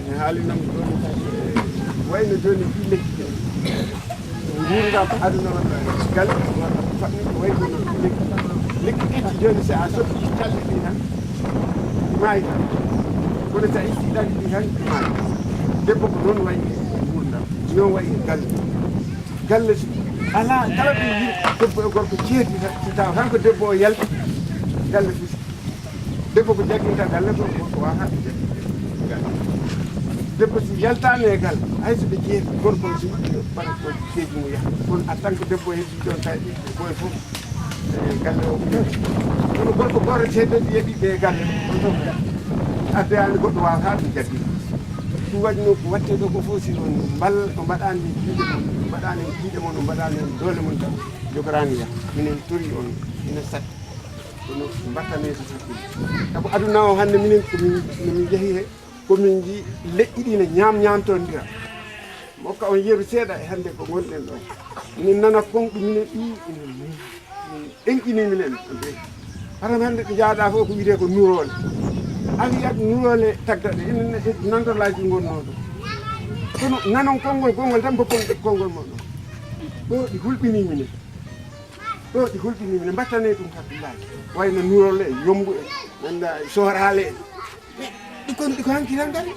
Mi haali noon jooni kadi, e wayno jooni ɗii lekki ɗe. Nguurndam aduna on, galle on, faɗɗi ko wayi kono lekki. Lekki ɗiɗi jooni, si a sotti calɗi ɗi tan, maayi tan. Kono si a itti ɗaɗi ɗi tan, maayi. Debbo ko noon wayi e nguurndam, noon wayi e galle. Galle si alaa, kala ɓe yii debbo e gorko ceedi tan, si tawa tan ko debbo o yalti, galle fusi. Debbo ko jagginta galle, ko gorko wawa haɓɓude galle. Debbo si yaltaani e galle, hay so ɓe jeeti, gorko o si waɗi yo ɓaɗa ko keeji mum yaha. Kono en tant que debbo heddii ɗon tawi ɓiɓɓe ɓooy fof, e galle o. Kono gorko gooto ceedɗo ɗi yeɓi ɓe e galle, on fof addoyaani goɗɗo waawata ɗum jagginde. Ɗum waɗi noon ko waɗtee ɗo ko fof si on mbal-, on mbaɗaani heen juuɗe mon, on mbaɗaani heen juuɗe mon, on mbaɗaani heen doole mon tan, jogoraani yaha. Minen torii on, ina satti. Kono mbattanee so satti. Sabu aduna o hannde minen ko min, no min njehi he, ko min njii leƴƴi ɗi ne ñaam-ñaamtondira. Mokka on yeru seeɗa e hannde ko ngonɗen ɗo. Min nana konɗi minen ɗi, min ɗenƴini minen. Haram hannde ɗi njaaɗa fof ko wiyetee ko nuroole. A wiyat nuroole taggaɗe, enen nantorlaaji ngonnoo ɗo. Kono nanon konngol, konngol tan mboppon konngol mon ɗo. Ɗo ɗi hulɓini minen. Ɗo ɗi hulɓini minen, mbattane ɗum hakkillaji. Wayno nuroole e yombu e, nanda e sooraale e. Ɗi kon, ɗi ko hanki tan ngari.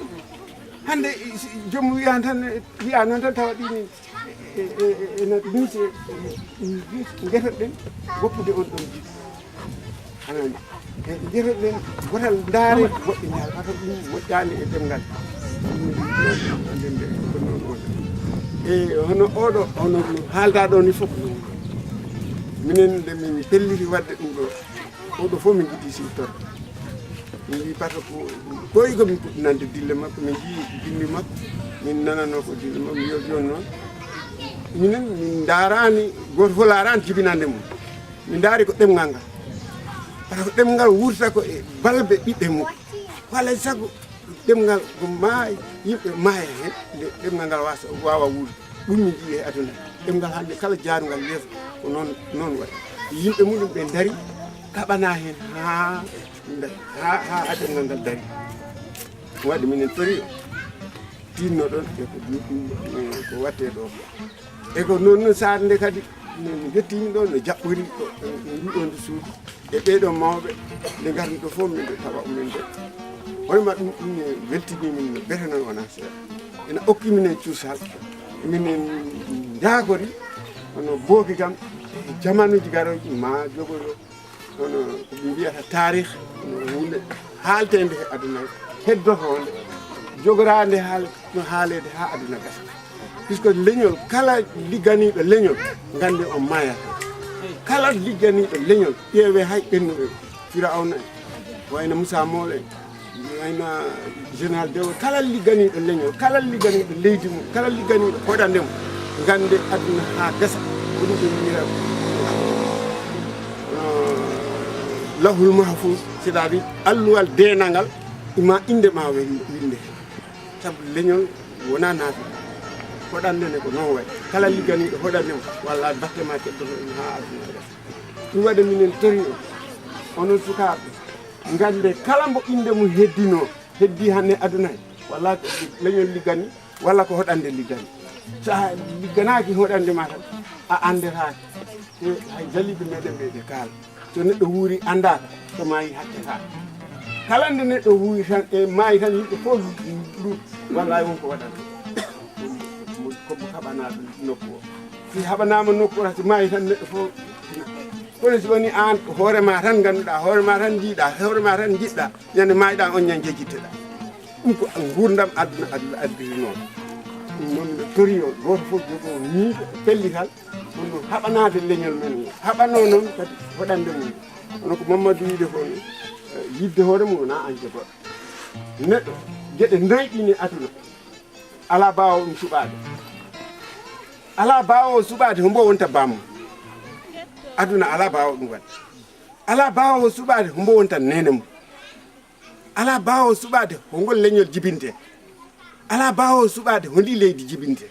Hannde, si joom wiya tan, wiya noon tan tawa ɗi ni, e, e, e, e, ena ɗum se, e, ngetoɗen woppude on ɗon jiɗi. Anani. E, ngetoɗen gotal ndaare, goɗɗo ñaal, hata ɗum moƴƴaani e ɗemngal. Ɗum ɗum ɗon, ɗum ɗon, ɗum ɗon, ɗum ɗon. E, hono oɗo, hono no haalda ɗo ni fof. Minen nde min pelliti waɗde ɗum ɗo, oɗo fof min njiɗi siftorde. Min mbii, par ce que ɓooyi ko min puɗɗi nande dille makko, min njii binndi makko, min nananoo ko dille makko, min mbii jooni noon. Minen, min ndaaraani, gooto fof laaraani jibinande mum. Min ndaari ko ɗemngal ngal. Par ce que ɗemngal wurta ko e balbe ɓiɓɓe mum. Ko alaa e sago ɗemngal ko maa yimɓe maaya heen, nde ɗemngal ngal waasa, waawa wuurde. Ɗum min njii e aduna. Ɗemngal hannde kala jaarungal yeeso ko noon, noon waɗi. Yimɓe muɗum ɓe ndari, kaɓana heen haa, haa, haa ɗemngal ngal dari. Ɗum waɗi minen tori o, tinnoɗon e ko, ko waɗtee ɗo ko. E ko noon, noon saare nde kadi, min njettiimi ɗo no jaɓɓori ɗo, e, e nduɗon suudu. E ɓee ɗoo mawɓe, nde ngarmi ɗo fof, min ɗo tawa umen ɗo. Hono ma ɗum, ɗum ne weltini min no bete noon wonaa seeɗa. Ena okki minen cuusal, minen njaakori, hono booki kam, e jamanuuji garooji ma jogoyo, hono ko ɓe mbiyata taarih, hono huunde haalteende he aduna, heddotoonde, jogoraande haal-, no haaleede haa aduna gasa. Puisque leñol, kala ligganiiɗo leñol, nganndi o maayat. Kala ligganiiɗo leñol, ƴeewee hay ɓennuɓe Firawna en, wayno Moussa Mool en, wayno Général Dewo, kala ligganiiɗo leñol, kala ligganiiɗo leydi mum, kala ligganiiɗo hoɗande mum, nganndee aduna haa gasa, ko ɗum ɓe mbiyata, euh, Lawhul Mahfuus, c'est-à-dire alluwal deenangal, ima innde ma wen-, winnde. Sabu leñol wonaa nafi. Hoɗande ne ko noon wayi. Kala ligganiiɗo hoɗande mum, walla batte ma keddoto en haa aduna gasa. Ɗum waɗi minen tori on. Onon sukaaɓe, nganndee kala mbo innde mum heddinoo, heddii hannde aduna he, walla ko leñol liggani, walla ko hoɗande liggani. So a ligganaaki hoɗande ma tan, a anndetaake. Te hay jaliiɓe meɗen ɓe, ɓe kaala. So neɗɗo wuuri anndaaka, so maayi haccata. Kala nde neɗɗo wuuri tan, e maayi tan, yimɓe fof ndu-, wallaahi won ko waɗata. Ko mo haɓanaa ɗum nokku o. Si haɓanaama nokku o, si maayi tan neɗɗo fof. Kono si woni aan ko hoore ma tan ngannduɗaa, hoore ma tan njiiɗaa, hoore ma tan njiɗɗaa, ñande maayɗaa on ñande jejjitteɗaa. Ɗum ko nguurndam aduna, aduna addiri noon. Ɗum noon, miɗo tori o, gooto fof jogoo miijo, pellital, ɗum ɗum haɓanaade leñol men ngol. Haɓanoo noon kadi hoɗande mum. Kono ko Mamadou wiide ko ni, eh, yiɗde hoore mum wonaa añde goɗɗo. Neɗɗo, geɗe nayi ɗi ne aduna, alaa baawɗo ɗum suɓaade. Alaa baawɗo suɓaade hombo wonta bammum. Aduna alaa baawɗo ɗum waɗde. Alaa baawɗo suɓaade hombo wonta neene mum. Alaa baawɗo suɓaade hongol leñol jibintee. Alaa baawɗo suɓaade hondi leydi jibintee.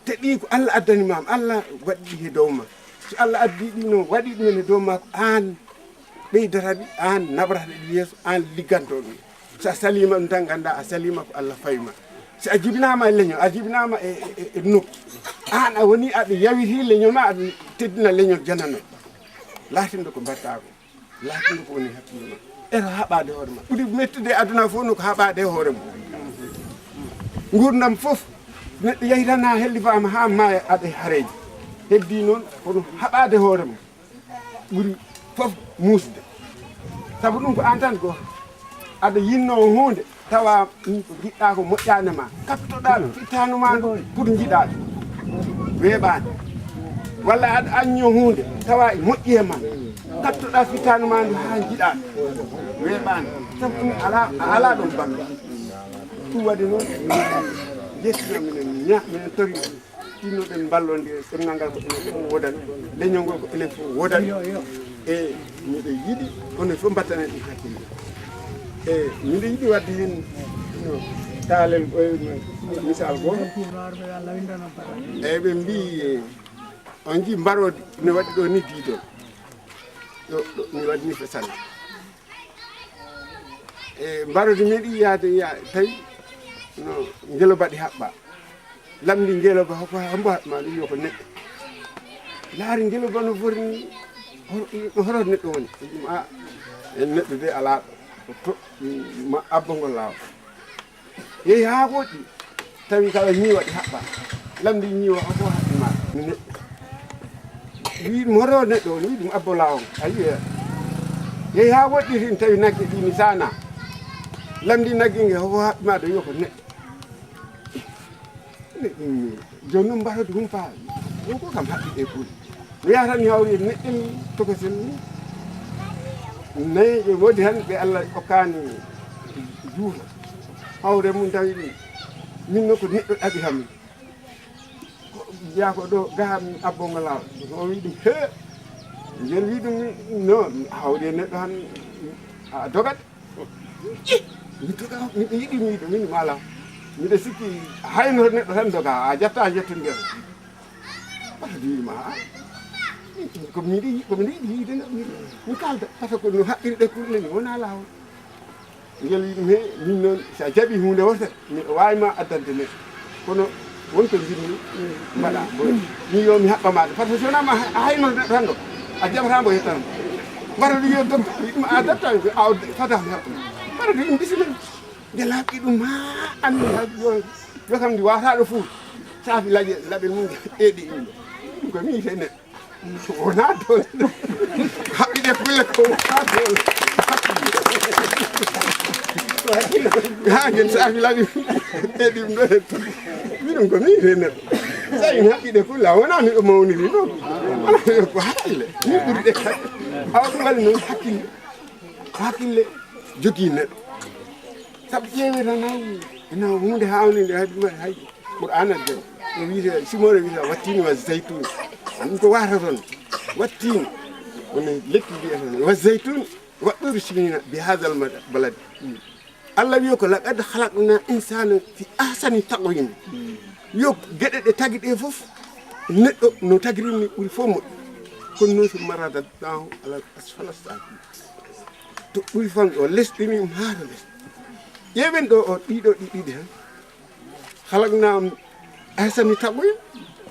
Te ɗi ko Allah addani ma, Allah waɗi ɗi he dow ma. So Allah addi ɗi noon, waɗi ɗum he dow ma, ko aan ɓeydata ɗi, aan naɓrata ɗi yeeso, aan ligganto ɗum. So a saliima ɗum tan, nganndaa a saliima ko Allah fawi ma. So a jibinaama e leñol, a jibinaama e, e, e, e nokku, aan a woni aɗa yawiti leñol ma, aɗa teddina leñol janano. Laatinɗo ko mbaɗtaa ko. Laatinɗo ko woni hakkille ma. Eto haɓaade hoore ma. Ɓuri mettude e aduna fof no ko haɓaade hoore mum. Nguurndam fof, neɗɗo yahi tan haa hellifaama haa maaya aɗa e hareeji. Heddii noon, kono haɓaade hoore mum ɓuri fof muusde. Sabu ɗum ko aan tan gooto. Aɗa yinnoo huunde, tawa ɗum ko njiɗɗaa ko moƴƴaani ma. Kattoɗaa fittaandu ma ndu pour njiɗaa ɗum. Weeɓaani. Walla aɗa aññoo huunde, tawa e moƴƴi e ma. Kattoɗaa fittaandu ma ndu haa njiɗaa ɗum. Weeɓaani. Sabu ɗum alaa, a alaa ɗoon ballo. Ɗum waɗi noon, minen njettiima, minen ña-, minen tori. Tinnoɗen mballondire, ɗemngal ngal ko enen fof woodani, leñol ngol ko enen fof woodani. E miɗo yiɗi onon fof mbattanen ɗum hakkille. E miɗo yiɗi waɗde heen no Taalel ɓoy misal goo. Eyi, ɓe mbii, on njii mbaroodi ne waɗi ɗo ni diidol. Ɗo, ɗo, mi waɗi ni fesal. E mbaroodi meeɗi yaade, ya-, tawi no ngeloba ɗi haɓɓa. Lamndi ngeloba ko hombo haɓɓi ma ɗum? Yo ko neɗɗo. Laari ngeloba no fori ni, hor-, no hoto neɗɗo woni. Ɗum a, en neɗɗo de alaa ɗo. To, ma abbo ngol laawol. Yehi haa woɗɗi, tawi kala ñiiwa ɗi haɓɓa. Lamndi ñiiwa o fof haɓɓi ma. Mi neɗɗo. Wi ɗum hoto neɗɗo woni, wi ɗum abbo laawol. A yi'i, yehi haa woɗɗi tin tawi nagge ɗi mi saana. Lamndi nagge nge o fof haɓɓi ma ɗo, yo ko neɗɗo. Ne, mm, jooni noon mbaroodi humpaa. Ɗum ko kam haɓɓi ɗe kuule. Mi yaha tan mi hawri e neɗɗo mi tokosen ni. Nayi ɓe woodi tan ɓe Allah okkaani juuta. Hawre mum tawi ɗum. Min noon ko neɗɗo ɗaɓi kam. Ko mbiyaa ko ɗo gaha mi abbo ngo laawol. O wi ɗum, "He!" Ngel wi ɗum, "No, mi hawri e neɗɗo tan a dogat." Mi doga, miɗo yiɗi, miɗo, min mi alaa. Miɗo sikki hay no neɗɗo tan doga, a jatta, a jettu nder. Wata diwi ma, a? Ko miɗo yiɗi, ko miɗo yiɗi yiide no, mi, mi kalda. Parce que no haqqille ɗe kulle ni, wonaa laawol. Ngel yiɗi ɗum he, min noon, so a jaɓi huunde wotere, miɗo waawi ma addande neɗɗo. Kono won ko njiɗmi mbaɗa. Min yo mi haɓɓa maɗa. Parce que so wonaa ma a hayno neɗɗo tan ɗo, a jaɓataa mbo yettan. Mbaɗa ɗum yo docteur, ɗum a docteur, a fada mi haɓɓa. Mbaɗa ɗum ɗum bisimilla. Nde laaɓi ɗum haa anndi ha yo, yo kam ndi waata ɗo fuur. Saafi laƴe, laɓel mum ɗeeɗi ɗum ɗo. Ɗum ko mi yite neɗɗo. Wonaa doole. Haɓɓi ɗe kulle ko wonaa doole. Haa ngen saafi laɓi. E ɗum ɗo e to. Miɗum ko mi yite neɗɗo. Tawi mi haɓɓi ɗe kulle, a wonaa miɗo mawniri ɗo. Wonaa miɗo ko haqqille. Min ɓuri ɗe kadi. Awa ɗum waɗi noon haqqille. Haqqille jogii neɗɗo. Sabu ƴeewee tan hay, ina huunde haawnde nde hay ɗum hay. Qur'aana den, no wiyetee, simoore wiyetee, "Wattiini wa zaytuun." Ɗum ko wata toon. Wattiini. Woni lekki mbiyetee, "Wa zaytuun, wa tuuri siniina bi haazal mada-, balad." Allah wiyi ko, "Laqad khalaqnaa insaana fi ahsani taqwiim." Yo geɗe ɗe tagi ɗe fof, neɗɗo no tagirini ɓuri fof moƴƴi. Kono noon, "Summa radadnaahu ala asfala saafiliin." To ɓuri famɗi o lesɗini ɗum haa to les. Ƴeewen ɗo o, ɗiɗo ɗi ɗiɗi tan. Khalaqnaahum ahsani taqwiim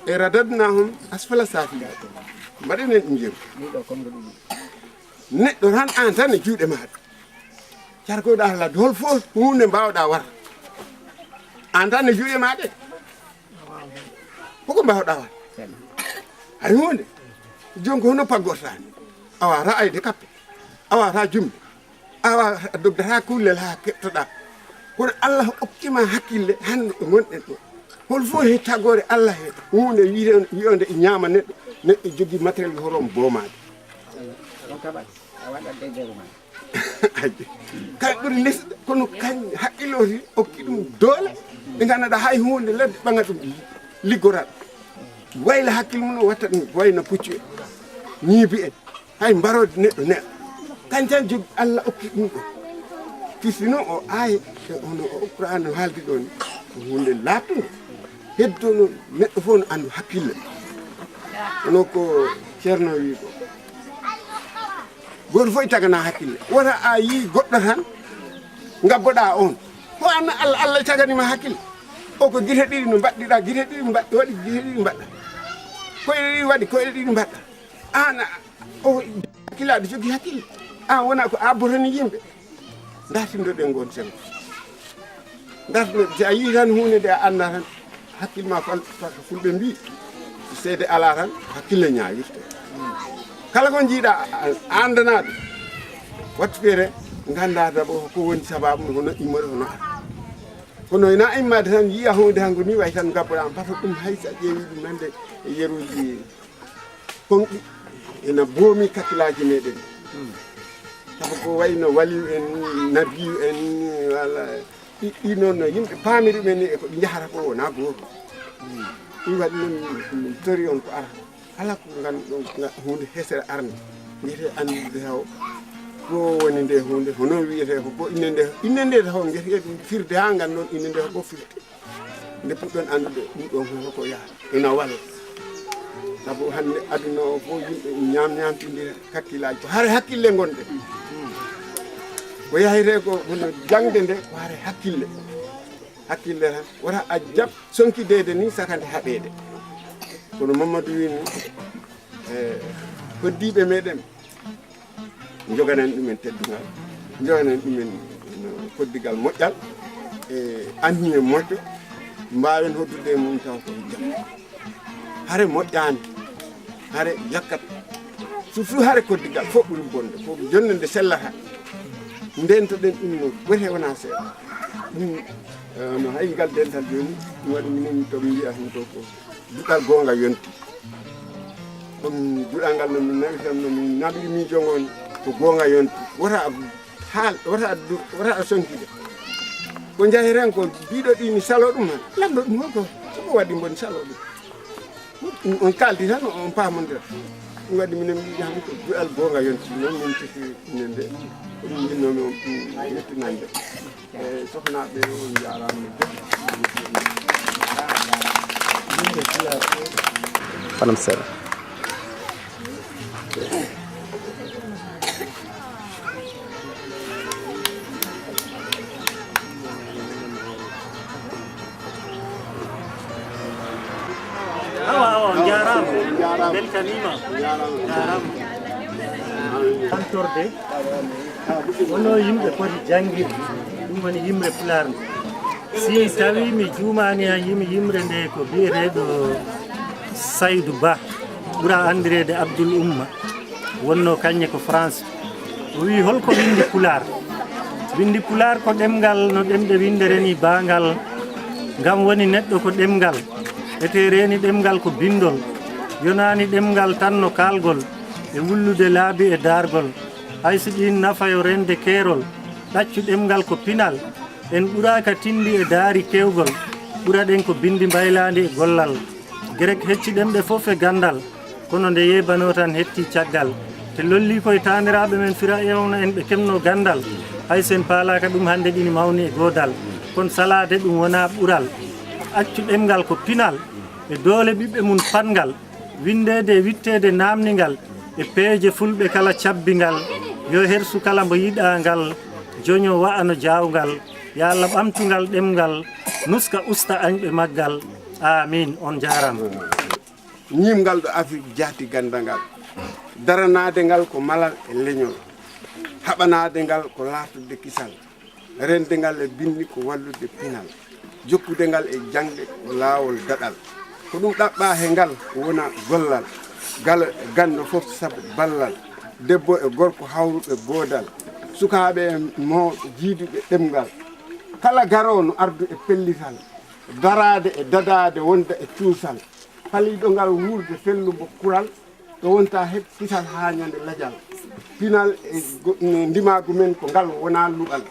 e radadnaahum asfala saafiliin. Mbaɗen en ɗum njeru. Neɗɗo tan aan tan e juuɗe maaɗa. Carkoɗa ladde hol fof huunde mbaawɗa war. Aan tan e juuɗe maaɗa. Koko mbaawɗa war. Hay huunde. Jooni ko hono paggortaa ni. A waawataa ayde kappe. A waawataa jumde. Awa, a doggataa kullel haa keɓtoɗaa. Kono Allah okki ma hakkille hannde ɗo ngonɗen ɗo. Hol fof he tagoore Allah he huunde wiyonde, wiyonde e ñaama neɗɗo, neɗɗo jogii matériel hoto on boomaade. Ɗum kaɓat, a waɗat degeru ma. Ayyo. Kay ɓuri lesɗe, kono kañ hakkille o si okki ɗum doole, ɓe nganndanɗaa hay huunde ladde ɓaŋa ɗum liggoraɗo. Wayla hakkille mum o watta ɗum wayno puccu en, ñiibi en. Hay mbaroodi neɗɗo neɗɗo. Kañ tan jog-, Allah okki ɗum ɗo. Firti noon o aaya, e ono o Qur'aana no haaldi ɗo ni. Ko huunde laaɓtunde. Heddo noon neɗɗo fof no anndu hakkille. Hono ko Ceerno wi ko. Gooto fof e tagana hakkille. Wota a yii goɗɗo tan, ngabboɗaa on. Ko an Allah, Allah tagani ma hakkille. O ko gite ɗiɗi no mbaɗɗiɗaa, gite ɗiɗi mbaɗ-, waɗi gite ɗiɗi mbaɗɗa. Koyɗe ɗiɗi waɗi, koyɗe ɗiɗi mbaɗɗa. Aan a, o hakkilaaɗo jogii hakkille. Aan wona ko abbotani yimɓe. Ndartindoɗen ngoon senngo. Ndartino, si a yii tan huunde nde a anndaa tan, hakkille ma fal, fal, fulɓe mbii, seede alaa tan, hakkille ñaawirte. Kala ko njiiɗaa, a, a anndanaa ɗum. Wattu feere, nganndaa dabo ko woni sabaabu, hono immori, hono ara. Kono ina immaade tan, yiya huunde hanko ni, way tan ngabboɗaa, par ce que ɗum hay so a ƴeewi ɗum hannde e yeruuji Konɗi ena boomi kakkilaaji meɗen. Sabu ko wayno waliyu en, nabiyu en, walla ɗi, ɗi noon no yimɓe paamiri ɗumen ni e ko ɗi njahata ko wonaa gooto. Ɗum waɗi noon min tori on ko ara. Kala ko ngannduɗon nga huunde hesere arde, wiyetee anndude taw Ko woni nde huunde, hono wiyetee ko, ko innde nde, innde nde taw ngeti firde haa nganndon innde nde ko firde. Nde puɗɗon anndude ɗum ɗon ko, ko yaha ina walla. Sabu hannde aduna o fof yimɓe ñaam ñaamtindira kakkillaaji. Ko hare hakkille ngonɗe. Ko yahiree ko hono jaŋde nde, ko hare hakkille. Hakkille tan. Wota a jaɓ sonkideede ni saka nde haɓeede. Kono Mamadou wiyi ni, e, hoddiiɓe meɗen, njoganen ɗumen teddungal, njoganen ɗumen, no, koddigal moƴƴal, e anniye moƴƴo, mbaawen hoddude e mum taw ko e jam. Hare moƴƴaani, hare yakkat, surtout hare koddigal fof ɓuri bonde, ko jonde nde sellata. Ndeentoɗen ɗum no gote wona seeɗa. Ɗum, eh, no hayi ngal dental jooni, ɗum waɗi minen to min mbiya heen to ko duɗal goonga yonti. Ɗum duɗal ngal no min nawi tan, no min naɓiri miijo ngon ko goonga yonti. Wota a haal, wota a du-, wota a sonkiɗe. Ko njahi tan ko biɗo ɗi mi salo ɗum han. Lamɗo ɗum hol ko, ko waɗi mboni salo ɗum. On kaldi tan, on paamondira. Ɗum waɗi minen mbiɗi han ko duɗal goonga yonti. Noon min cifiri inen nde, ko ɗum njinnoomi on, mm, yettinande. E sohnaɓe, on njaaraama no feewi. Fanam seeɗa. Awa, awa, on njaaraama. Beltaniima. Njaaraama. Tantorde. Wonno yimɓe poti janngirde, ɗum woni yimre Pulaar nde. Si tawi mi juumaani han yimi yimre nde ko biyeteeɗo Saydu Ba, ɓura anndireede Abdul Umma, wonno kañe ko France. O wi, holko winndi Pulaar? Winndi Pulaar ko ɗemngal no ɗemɗe winndere ni baangal, ngam woni neɗɗo ko ɗemngal. Ete reeni ɗemngal ko binndol, yonaani ɗemngal tan no kaalgol, e wullude laabi e daargol. Hay si ɗiin nafa yo reende keerol, ɗaccu ɗemngal ko pinal. En ɓuraaka tinndi e daari keewgol, ɓuraɗen ko binndi mbaylaandi e gollal. Gerek hecci ɗemɗe fof e ganndal, kono nde yeebanoo tan hetti caggal. Te lollii ko e taaniraaɓe men Fira'awna en ɓe keɓnoo ganndal, hay so en paalaaka ɗum hannde ɗini mawni e goodal. Kono salaade ɗum wonaa ɓural. Accu ɗemngal ko pinal, e doole ɓiɓɓe mum patngal. Winndeede e witteede naamningal e peeje fulɓe kala cabbingal, yo hersu kala mbo yiɗaa ngal, joño wa'ano jaawngal, yo Allah ɓamtu ngal ɗemngal, nuska usta añɓe maggal. Aamiin, on njaaraama. Ñiimngal ɗo Afrik jaati ganndangal, daranaade ngal ko malal e leñol, haɓanaade ngal ko laartude kisal. Rende ngal e binndi ko wallude pinal, jokkude ngal e jaŋde ko laawol daɗal. Ko ɗum ɗaɓɓaa he ngal wona gollal, galo e ganndo fof sabu ballal, debbo e gorko hawruɓe goodal, sukaaɓe e mawɓe jiiduɓe ɗemngal. Kala garoowo no ardu e pellital, daraade e dadaade wonda e cuusal, paliiɗo ngal wuurde fellubo kural, ɗo wonta heɓ kisal haa ñande lajal. Pinal e go-, e ndimaagu men ko ngal wona luɓal.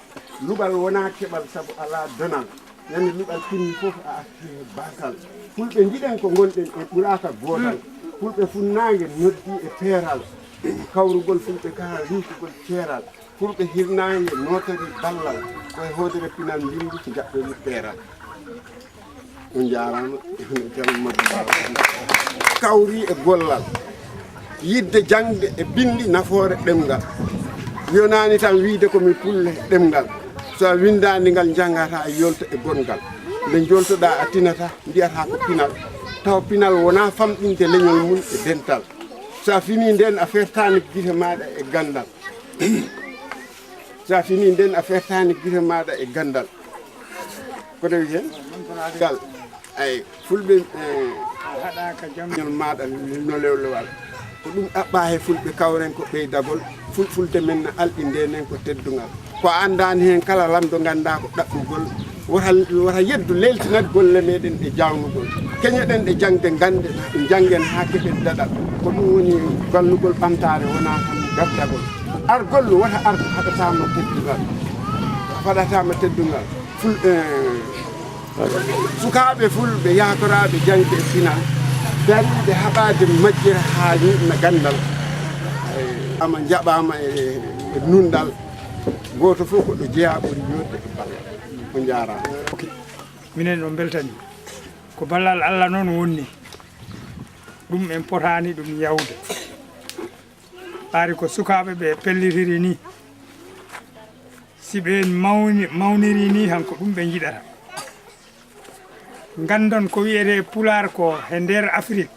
Luɓal wona keɓal sabu alaa donal. Ñande luɓal timmi fof a arti he baasal. Fulɓe njiɗen ko ngonɗen en ɓuraaka gootal. Fulɓe funnaange noddi e peeral. Kawrugol fulɓe kala riiwtugol ceeral. Fulɓe hirnaange nootori ballal. Ko e hoodere pinal mbinndi njaɓɓen peeral. On njaaraama, no Ceerno Mamadou Ba kawri e gollal. Yiɗde jaŋde e binndi nafoore ɗemngal. Yonaani tan wiyde ko mi pulle ɗemngal. So a winndaani ngal, njanngataa, a yolta e gonngal. Nde njoltoɗaa, a tinataa, mbiyataa ko pinal. Taw pinal wonaa famɗinde leñol mum e dental. So a finii ndeen, a fertaani gite maaɗa e ganndal. So a finii ndeen, a fertaani gite maaɗa e ganndal. Ko tawi heen? Gal. Ay, fulɓe, eh, ñol maaɗa no lewlewal. Ko ɗum ɗaɓɓaa he fulɓe kawren ko ɓeydagol. Fulfulde men no alɗi ndenen ko teddungal. Ko a anndaani heen kala lamdo nganndaa ko ɗaɓɓugol. Wota, wota yeddu leeltinat golle meɗen ɗe jaawnugol. Keñoɗen ɗe jaŋde ngannde, njanngen haa keɓen daɗal. Ko ɗum woni gallugol ɓamtaare wonaa tan gardagol. Ar gollu wota ardu haɗataama teddungal. Faɗataama teddungal. Ful-, eh, sukaaɓe fulɓe yaakoraaɓe jaŋde e pinal, dariiɓe haɓaade majjere haa yuɓna ganndal. Eh, ama njaɓaama e Nunɗal gooto fof ko ɗo jeyaa ɓuri yooɗde e ballal. On njaaraama. Minen on mbeltanii. Ko ballal Allah noon wonni. Ɗum en potaani ɗum yawde. Ɓaari ko sukaaɓe ɓe pellitiri nii. Si ɓe mawni-, mawniri nii, han ko ɗum ɓe njiɗata. Nganndon ko wiyetee Pulaar ko he nder Afrik,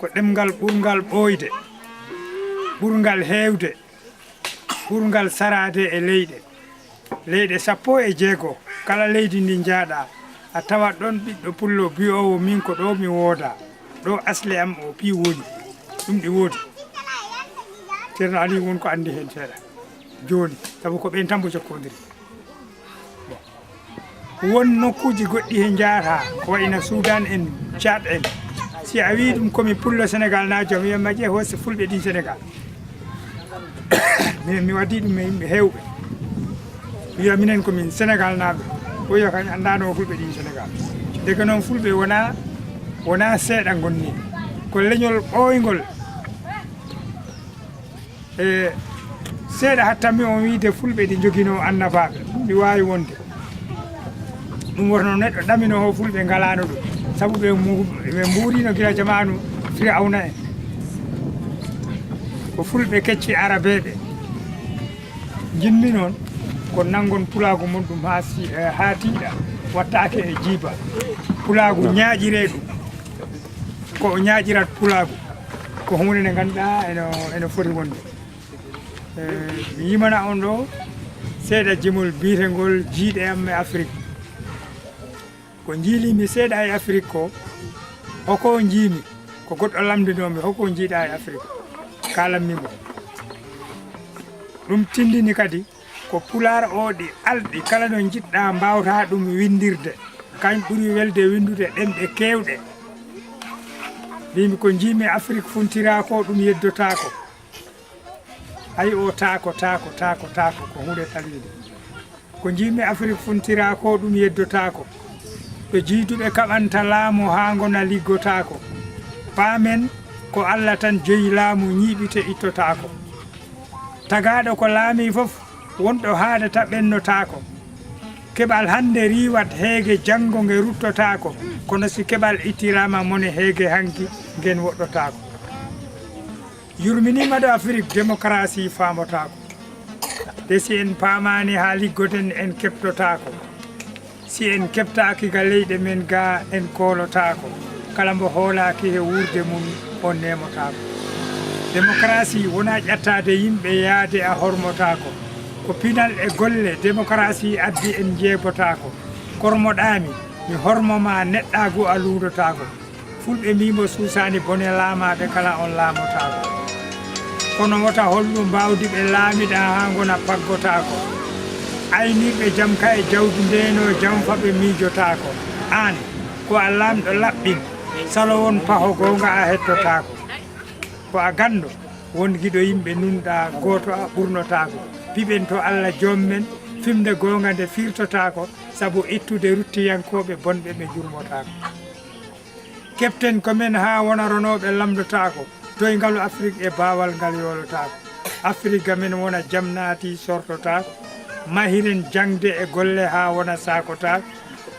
ko ɗemngal ɓurngal ɓooyde, ɓurngal heewde, ɓurngal saraade e leyɗe. Leyɗe sappo e jeego, kala leydi ndi njaaɗaa, a tawat ɗon ɓiɗɗo pullo bi'oowo, "Min ko ɗo mi woodaa, ɗo asle am o piiw woni." Ɗum ɗi woodi. Ceerno Aliyu won ko anndi heen seeɗa. Jooni, sabu ko ɓeen tan mbo jokkondiri. Won nokkuuji goɗɗi he njahataa, ko wayno Suudan en, Caad en. Si a wii ɗum ko mi pullo Senegaal naajo, mi wiya ma ƴee hoosi fulɓe ɗin Senegaal. Mi, mi waɗi ɗum e yimɓe heewɓe. Mi wiya minen ko min Senegaal naaɓe. O wiya kañ anndaano fulɓe ɗin Senegaal. Ndeke noon fulɓe wonaa, wonaa seeɗa ngonni. Ko leñol ɓooyngol. E seeɗa hattanmi on wiide fulɓe ɗi njoginoo annabaaɓe, ɗi waawi wonde. Ɗum wonno neɗɗo ɗaminoo o fulɓe ngalaano ɗum, sabu ɓe mu-, ɓe mbuuriino gila jamaanu Firawna en. Ko fulɓe kecci arabeeɓe. Njiɗmi noon ko nanngon pulaagu mum ɗum haa si-, eh, haa tiiɗa, wattaake e jiiba. Pulaagu ñaaƴiree ɗum. Ko o ñaaƴirat pulaagu. Ko huunde nde ngannduɗaa ene, ene foti wonde. Eh, mi yimana on ɗo seeɗa jimol biyetengol Jiiɗe am e Afrik. Ko njiilimi seeɗa e Afrik ko, hoko njiimi, ko goɗɗo lamndinoo mi, hoko njiiɗa e Afrik? Kaalanmi mo. Ɗum tindini kadi ko Pulaar o ɗi alɗi, kala no njiɗɗaa mbaawtaa ɗum winndirde. Kañ ɓuri welde winndude ɗemɗe keewɗe. Mbimi ko njiimi Afrik funtiraa ko ɗum yeddotaako. Ayi o taako, taako, taako, taako, ko huunde taliinde. Ko njiimi Afrik funtiraa ko ɗum yeddotaako. Ɓe jiyduɓe kaɓanta laamu haa ngona liggotaako. Paamen ko Alla tan joyi laamu ñiiɓite ittotaako. Tagaaɗo ko laamii fof, wonɗo haadata ɓennotaako. Keɓal hannde riiwat heege janngo nge ruttotaako, kono si keɓal ittiraama mone heege hanki ngen woɗɗotaako. Yurminiima ɗo Afrik, demokarasi faamotaako. Te si en paamaani haa liggoden, en keɓtotaako. Si en keɓtaaki ga leyɗe men ga, en koolotaako. Kala mbo hoolaaki he wuurde mum, on neemotaako. Demokarasi wonaa ƴattaade yimɓe yaade a hormotaako. Ko pinal e golle demokarasi addi en njeebotaako. Kormoɗaami, mi hormo ma neɗɗaagu a luundotaako. Fulɓe mbii mbo suusaani bone laamaaɓe kala on laamotaako. Kono wota hollu mbaawdi ɓe laamiɗaa haa ngona paggotaako. Aynirɓe jam ka e jawdi ndeeno jam fa ɓe miijotaako. Aan, ko a laamɗo laɓɓin, salo won paho goonga a hettotaako. Ko a ganndo, won giɗo yimɓe nunɗaa gooto a ɓurnotaako. Piɓen to Alla joom men, fimde goonga nde firtotaako, sabu ittude ruttiyankooɓe bonɓe ɓe njurmotaako. Keɓten ko men haa wona ronooɓe lamndotaako, toy ngalu Afrik e baawal ngal yoolotaako. Afrik ga men wona jam naati sortotaako. Mahiren jaŋde e golle haa wona saakotaako.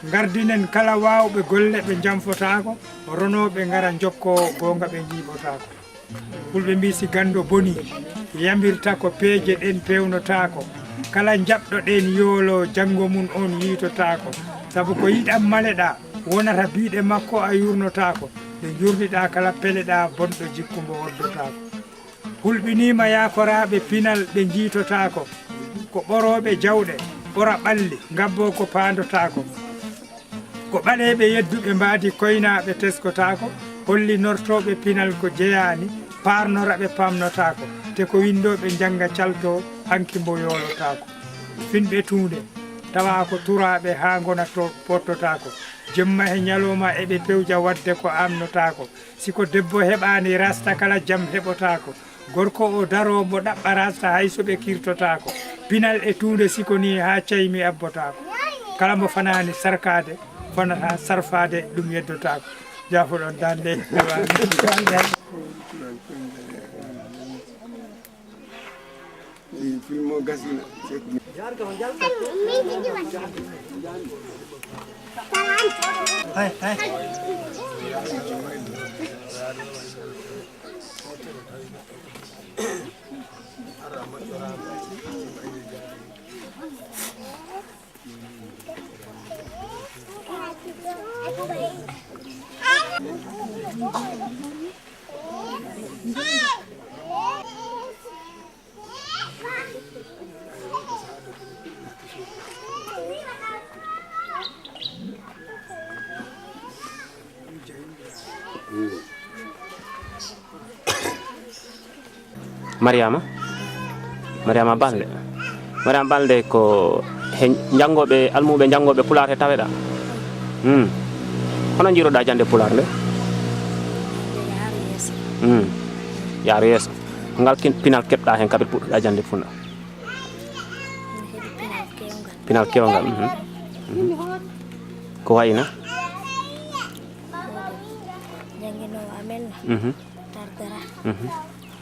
Ngardinen kala waawɓe golle ɓe njamfotaako, ronooɓe ngara njokkoo goonga ɓe njiiɓotaako. Fulɓe mbii si ganndo bonii, yambirta ko peeje ɗen peewnotaako. Kala njaɓɗo ɗen yoolo, janngo mum on yiitotaako. Sabu ko yiɗam maleɗaa, wonata biiɗe makko a yurnotaako. Nde njurniɗaa kala peleɗaa, bonɗo jikku mbo hoddotaako. Hulɓiniima yaakoraaɓe pinal ɓe njiitotaako. Ko ɓorooɓe jawɗe, ɓora ɓalli, ngabboo ko paandotaako. Ko ɓaleeɓe yedduɓe mbaadi koynaaɓe teskotaako, hollinortooɓe pinal ko jeyaani, paarnora ɓe paamnotaako, te ko winndooɓe njannga caltoo, hanki mbo yoolotaako. Finɓe tuunde, tawa ko turaaɓe haa ngona to pottotaako, jemma he ñalooma eɓe pewja waɗde ko aamnotaako. Si ko debbo heɓaani rasta kala jam heɓotaako, gorko o daroo mbo ɗaɓɓa rasta hay so ɓe kirtotaako. Pinal e tuunde si ko nii haa caymi abbotaako. Kala mbo fanaani sarkaade, fanata sarfaade, ɗum yeddotaako. Jaafoɗon dande. Ewa. Ɗi Filmo gasina. Mariama. Mariama Balde. Mariama Balde ko he njanngoɓe, almuɓe njanngoɓe pulaar he taweɗa. Hmm. Hono njiroɗa jannde pulaar nde? Hmm. Yaaro yeeso. Ngal kin pinal keɓɗa heen kaɓe puɗɗoɗa jannde pulaar? Pinal kewngal. Mhm. Mhm. Ko wayno? Jannginoowo amen. Mhm. Tardata. Mhm.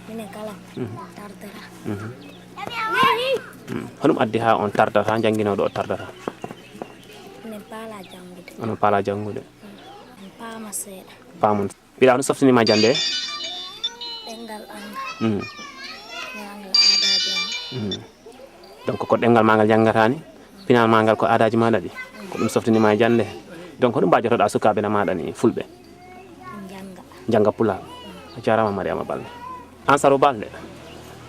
Minen kala. Mhm. Tardata. Mhm. Mm. Honum addi haa on tardata, jannginooɗo o tardata? Minen paala janngude. Onon paala janngude? Mm. Min paama seeɗa. Paamon. Mbiɗa hono softinima jannde? Ɗemngal anngal. Mm. Ɗemngal aadaaji am. Mm. Donc ko ɗemngal ma ngal njanngataa ni? Pinal ma ngal ko aadaaji ma ɗaɗi? Ko ɗum softinima e jannde? Donc hoɗum mbajotoɗa sukaaɓe na maɗa ni fulɓe? Njannga. Njannga pulaar. A jaaraama Mariama Balde. Ansaru Balde.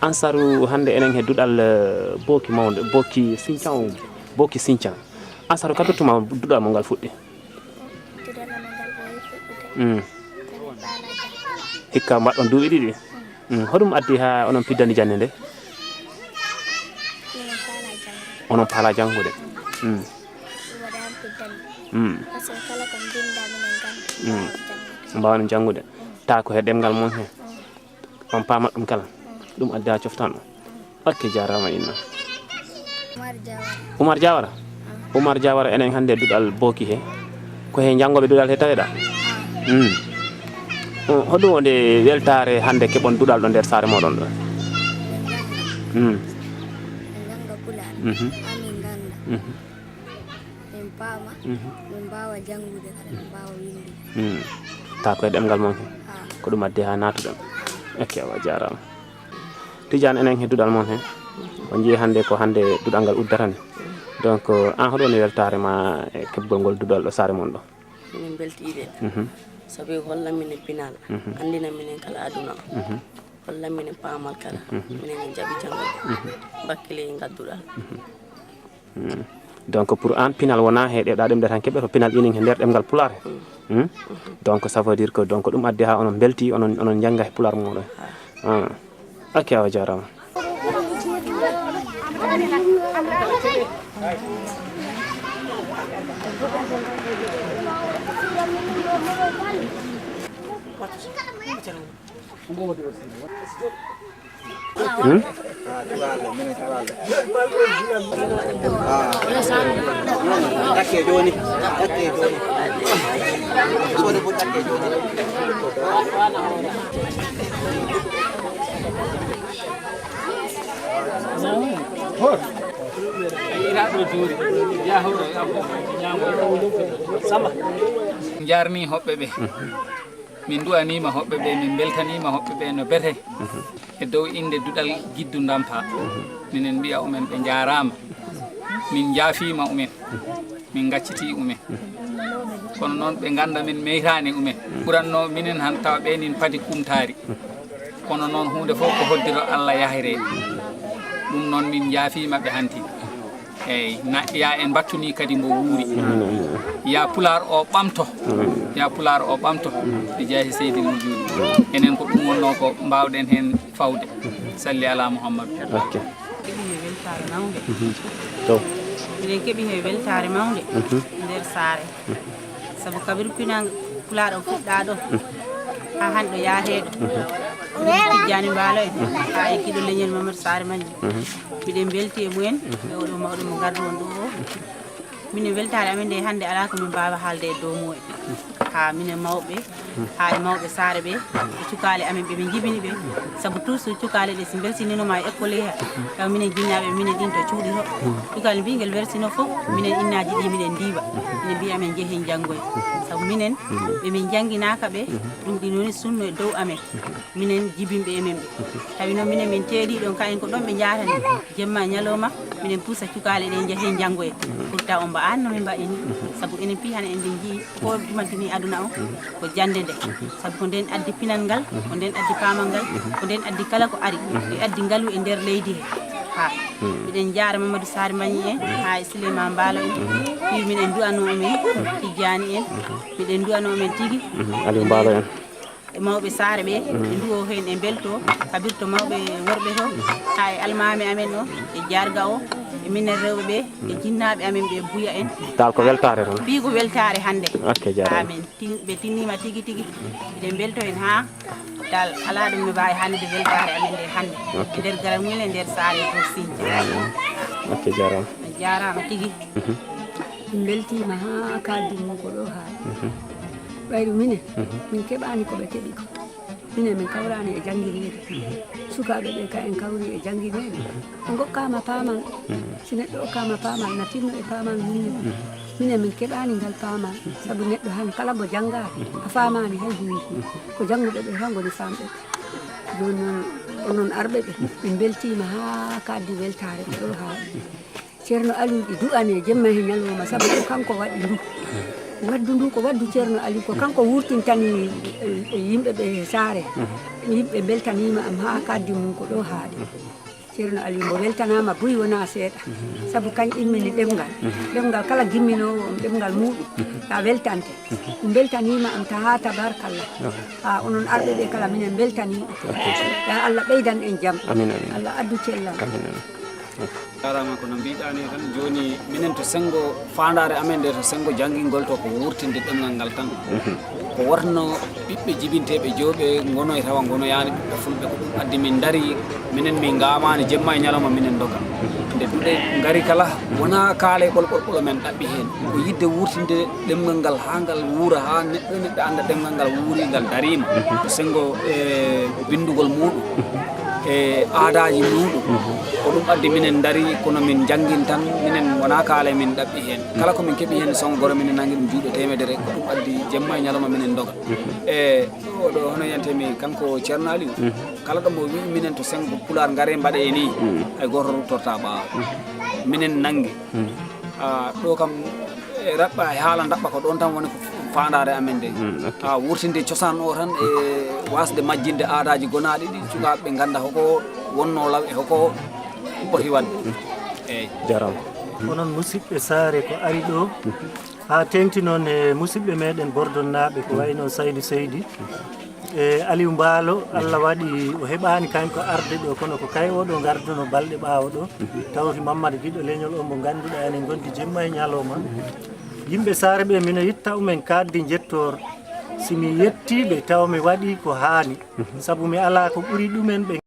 Ansaru hannde enen he duɗal, eh, booki mawnde, booki Sincan, booki Sincan. Ansaru ka tottuma duɗal mo ngal fuɗɗi? Duɗal amen ngal ɓooyi fuɗɗude. Mm. Hikka mbaɗɗon duuɓi ɗiɗi? Mm. Hoɗum addi haa onon piddani jannde nde? Minen paala janngude. Onon paala janngude? Mm. Ɗum waɗi han piddani. Mm. Parce que kala ko mbinda minen nganndi, mm, mbaawa janngude. Mbaawa janngude. Mm. Taa ko he ɗemngal mon he. Mm. On paamat ɗum kala. Mm. Ɗum addi haa coftan on. Ok, jaaraama inna. Umar Jawara. Umar Jawara? Mm. Umar Jawara, enen hannde duɗal booki he. Ko he janngooɓe duɗal he taweɗa? Mm. Mm. Hoɗum woni weltaare hannde keɓon duɗal ɗo nder saare mooɗon ɗo? Mm. En jannga pulaar. Mhm. Haa min ngannda. Mhm. Min paama, mhm, min mbaawa janngude kala, min mbaawa winndude. Mm. Taa ko e ɗemngal mon he? Ah. Ko ɗum addi haa naatuɗon? Ah. Ok, awa jaaraama. Tijaan, enen he duɗal mon he, on njii hannde ko hannde duɗal ngal uddata ni. Donc, an hoɗum woni weltaare ma e keɓgol ngol duɗal ɗo saare mon ɗo? Min mbeltiiɗe. Mhm. Sabu holla minen pinal, mhm, anndina minen kala aduna o. Mhm. Holla minen paamal kala, mhm, minen en jaɓi janngude. Mhm. Bakkile ngadduɗaa. Mhm. Mm. Donc, pour an, pinal wonaa he ɗeɗa ɗemɗe tan keɓe, ko pinal inin he nder ɗemngal pulaar he. Mm. Mm? Donc, ça veut dire que, donc, ɗum addi haa onon mbelti, onon, onon njannga he pulaar mooɗon. Ah. Ah. Ok, awa jaaraama. Hmm? Njaarni hoɓɓe ɓe. Min nduwaniima hoɓɓe ɓe, min mbeltaniima hoɓɓe ɓe no bete. Mhm. E dow innde duɗal Giddu Ndampa. Mhm. Minen mbiya umen ɓe njaaraama. Min njaafiima umen. Mhm. Min ngaccitii umen. Mhm. Kono noon ɓe ngannda min meytaani umen. Mhm. Ɓuratno minen han tawa ɓe nin padi kumtaari. Mhm. Kono noon huunde fof ko hoddiro Allah yahiree. Ɗum noon min njaafiima ɓe hanti. Eey, na, yaa en mbattunii kadi mbo wuuri. Yaa Pulaar o ɓamto. Yaa Pulaar o ɓamto. E jaahi Seydil Wujuudi. Enen ko ɗum wonnoo ko mbaawɗen heen fawde. Salli alaa Muhammad. Ok. Keɓi heen weltaare mawnde. Mhm. To. Miɗen keɓi heen weltaare mawnde. Mhm. Nder saare. Sabu kabiri pinal Pulaar o fuɗɗaa ɗo, haa hannde o yaahee ɗo. Tijjaani Mbaalo en, haa e kiɗo leñol Mamadou Saare Majji. Miɗen mbelti e mumen, e oɗo mawɗo mo ngaddu on ɗo o. Minen weltaare amen nde hannde alaa ko min mbaawa haalde e dow mumen. Haa minen mawɓe, haa e mawɓe saare ɓe, e cukaale amen ɓe, ɓe njibini ɓe. Sabu toujours cukaale ɗe, si mbelsinino ma e école he, taw minen jinnaaɓe, minen ɗin to cuuɗi to. Cukaale mbi ngel wersino fof, minen innaaji ɗi, minen ndiiwa. Minen mbiya amen njehen njanngoye. Sabu minen, ɓe min njannginaaka ɓe, ɗum ɗin woni sunno e dow amen. Minen jibinɓe e men ɓe. Tawi noon minen min teeɗii ɗon, kayen ko ɗon ɓe njaatani. Jemma e ñalawma, minen pusa cukaale ɗe njahee njanngoye. Pourtant on mba aan no min mbaɗi ni. Sabu enen fii hana en ɗen njii ko ɗumantini aduna o, ko jannde nde. Sabu ko nden addi pinal ngal, ko nden addi paamal ngal, ko nden addi kala ko ari. E addi ngalu e nder leydi he. Ha. Miɗen njaara Mamadou Sarr Mbañi en, haa e Souleymane Mbaalo en. Fii miɗen du'anoo omen, Tijjaani en. Miɗen du'anoo omen tigi. Aliou Mbaalo en. E mawɓe saare ɓe, ɓe nduwo heen, e mbelto, kabirto mawɓe worɓe to, haa e almaami amen o, e jaarga o, e minen rewɓe ɓe, e jinnaaɓe amen ɓe, buya en. Dal ko weltaare tan. Fii ko weltaare hannde. Ok, jaaraama. Amin. Tin-, ɓe tinniima tigi tigi. Miɗen mbelto heen haa dal alaa ɗum no mbaawi hannde weltaare amen nde hannde. Ok. E nder Garamel, e nder saare Buur Sinja. Ok, jaaraama. A jaaraama tigi. Min mbeltiima haa kaaldi mum ko ɗo haaɗi. Ɓayru minen, min keɓaani ko ɓe keɓi ko. Minen, min kawraani e janngineede. Sukaaɓe ɓe ka en kawri e janngineede. Ɓe ngokkaama paamal. Si neɗɗo okkaama paamal, na tinno e paamal mum. Minen, min keɓaani ngal paamal. Sabu neɗɗo han kala mbo janngaani, a faamaani hay huunde. Ko jannguɓe ɓe tan ngoni faamɓe. Jooni noon, onon arɓe ɓe, min mbeltiima haa kaaldi weltaare ko ɗo haaɗi. Ceerno Aliou ɗi du'anee jemma he ñalawma, sabu ko kanko waɗi ndu. Waddu ndu ko waddu Ceerno Aliou, ko kanko wurtintani, eh, yimɓe ɓe saare. Yimɓe mbeltaniima am haa kaaldi mum ko ɗo haaɗi. Ceerno Aliou mbo weltanaama buy wonaa seeɗa, sabu kañ immini ɗemngal. Ɗemngal kala gimminoowo on ɗemngal muuɗum, taa weltante. Ɗum mbeltaniima am taa haa tabaarkalla. Haa onon arɓe ɓe kala minen mbeltanii. Yaa Allah ɓeydan en jam. Amin, amin. Allah addu cellal. Amin, amin. Jaaraama ko no mbiɗaa ni tan, jooni minen to senngo faandaare amen nde, to senngo janngingol to ko wurtinde ɗemngal ngal tan. Ko wonno ɓiɓɓe jibinteeɓe jooɓe ngonoy tawa ngonoyaani ɓiɓɓe fulɓe, ko ɗum addi min ndari, minen min ngaamaani jemma e ñalawma minen ndoga. Nde duɗe ngari kala, wonaa kaale ɓolɓolɓolo men ɗaɓɓi heen. Ko yiɗde wurtinde ɗemngal ngal haa ngal wuura, haa neɗɗo e neɗɗo annda ɗemngal ngal wuuri, ngal dariima. Ko senngo e binndugol muuɗum. E aadaaji muuɗum. Ko ɗum addi minen ndari, kono min njanngin tan, minen wonaa kaale min ɗaɓɓi heen. Kala ko min keɓi heen sonngo goro, minen nanngi ɗum juuɗe teemedere, ko ɗum addi jemma e ñalawma minen ndoga. E ɗo, ɗo hono yiyantemi kanko Ceerno Aliou, kala ɗo mo wi'i minen to senngo Pulaar ngaree mbaɗee nii, hay gooto ruttortaa ɓaawo. Minen nanngi. Ah, ɗo kam, e raɓɓa e haala ndaɓɓa ko ɗon tan woni ko faandaare amen nde. Mm, ok. Ah, wurtinde cosaan o tan e waasde majjinde aadaaji gonaaɗi ɗi, sukaaɓe ɓe ngannda hoko wonnoo law e hoko poti waɗde. Eeyi. Jaaraama. Onon musidɓe saare ko ari ɗo, haa teeŋti noon e musidɓe meɗen Bordonnaaɓe ko wayno Saydu Seydi. E Aliou Mbaalo, Allah waɗi o heɓaani kañ ko arde ɗo, kono ko kay oɗo ngarduno balɗe ɓaawo ɗo. Tawti Mammata Giɗo Leñol o mo ngannduɗaa enen ngondi jemma e ñalawma. Yimɓe saare ɓe, mino yitta umen kaaddi njettoor. Si mi yettii ɓe, taw mi waɗii ko haani. Sabu mi alaa ko ɓuri ɗumen ɓe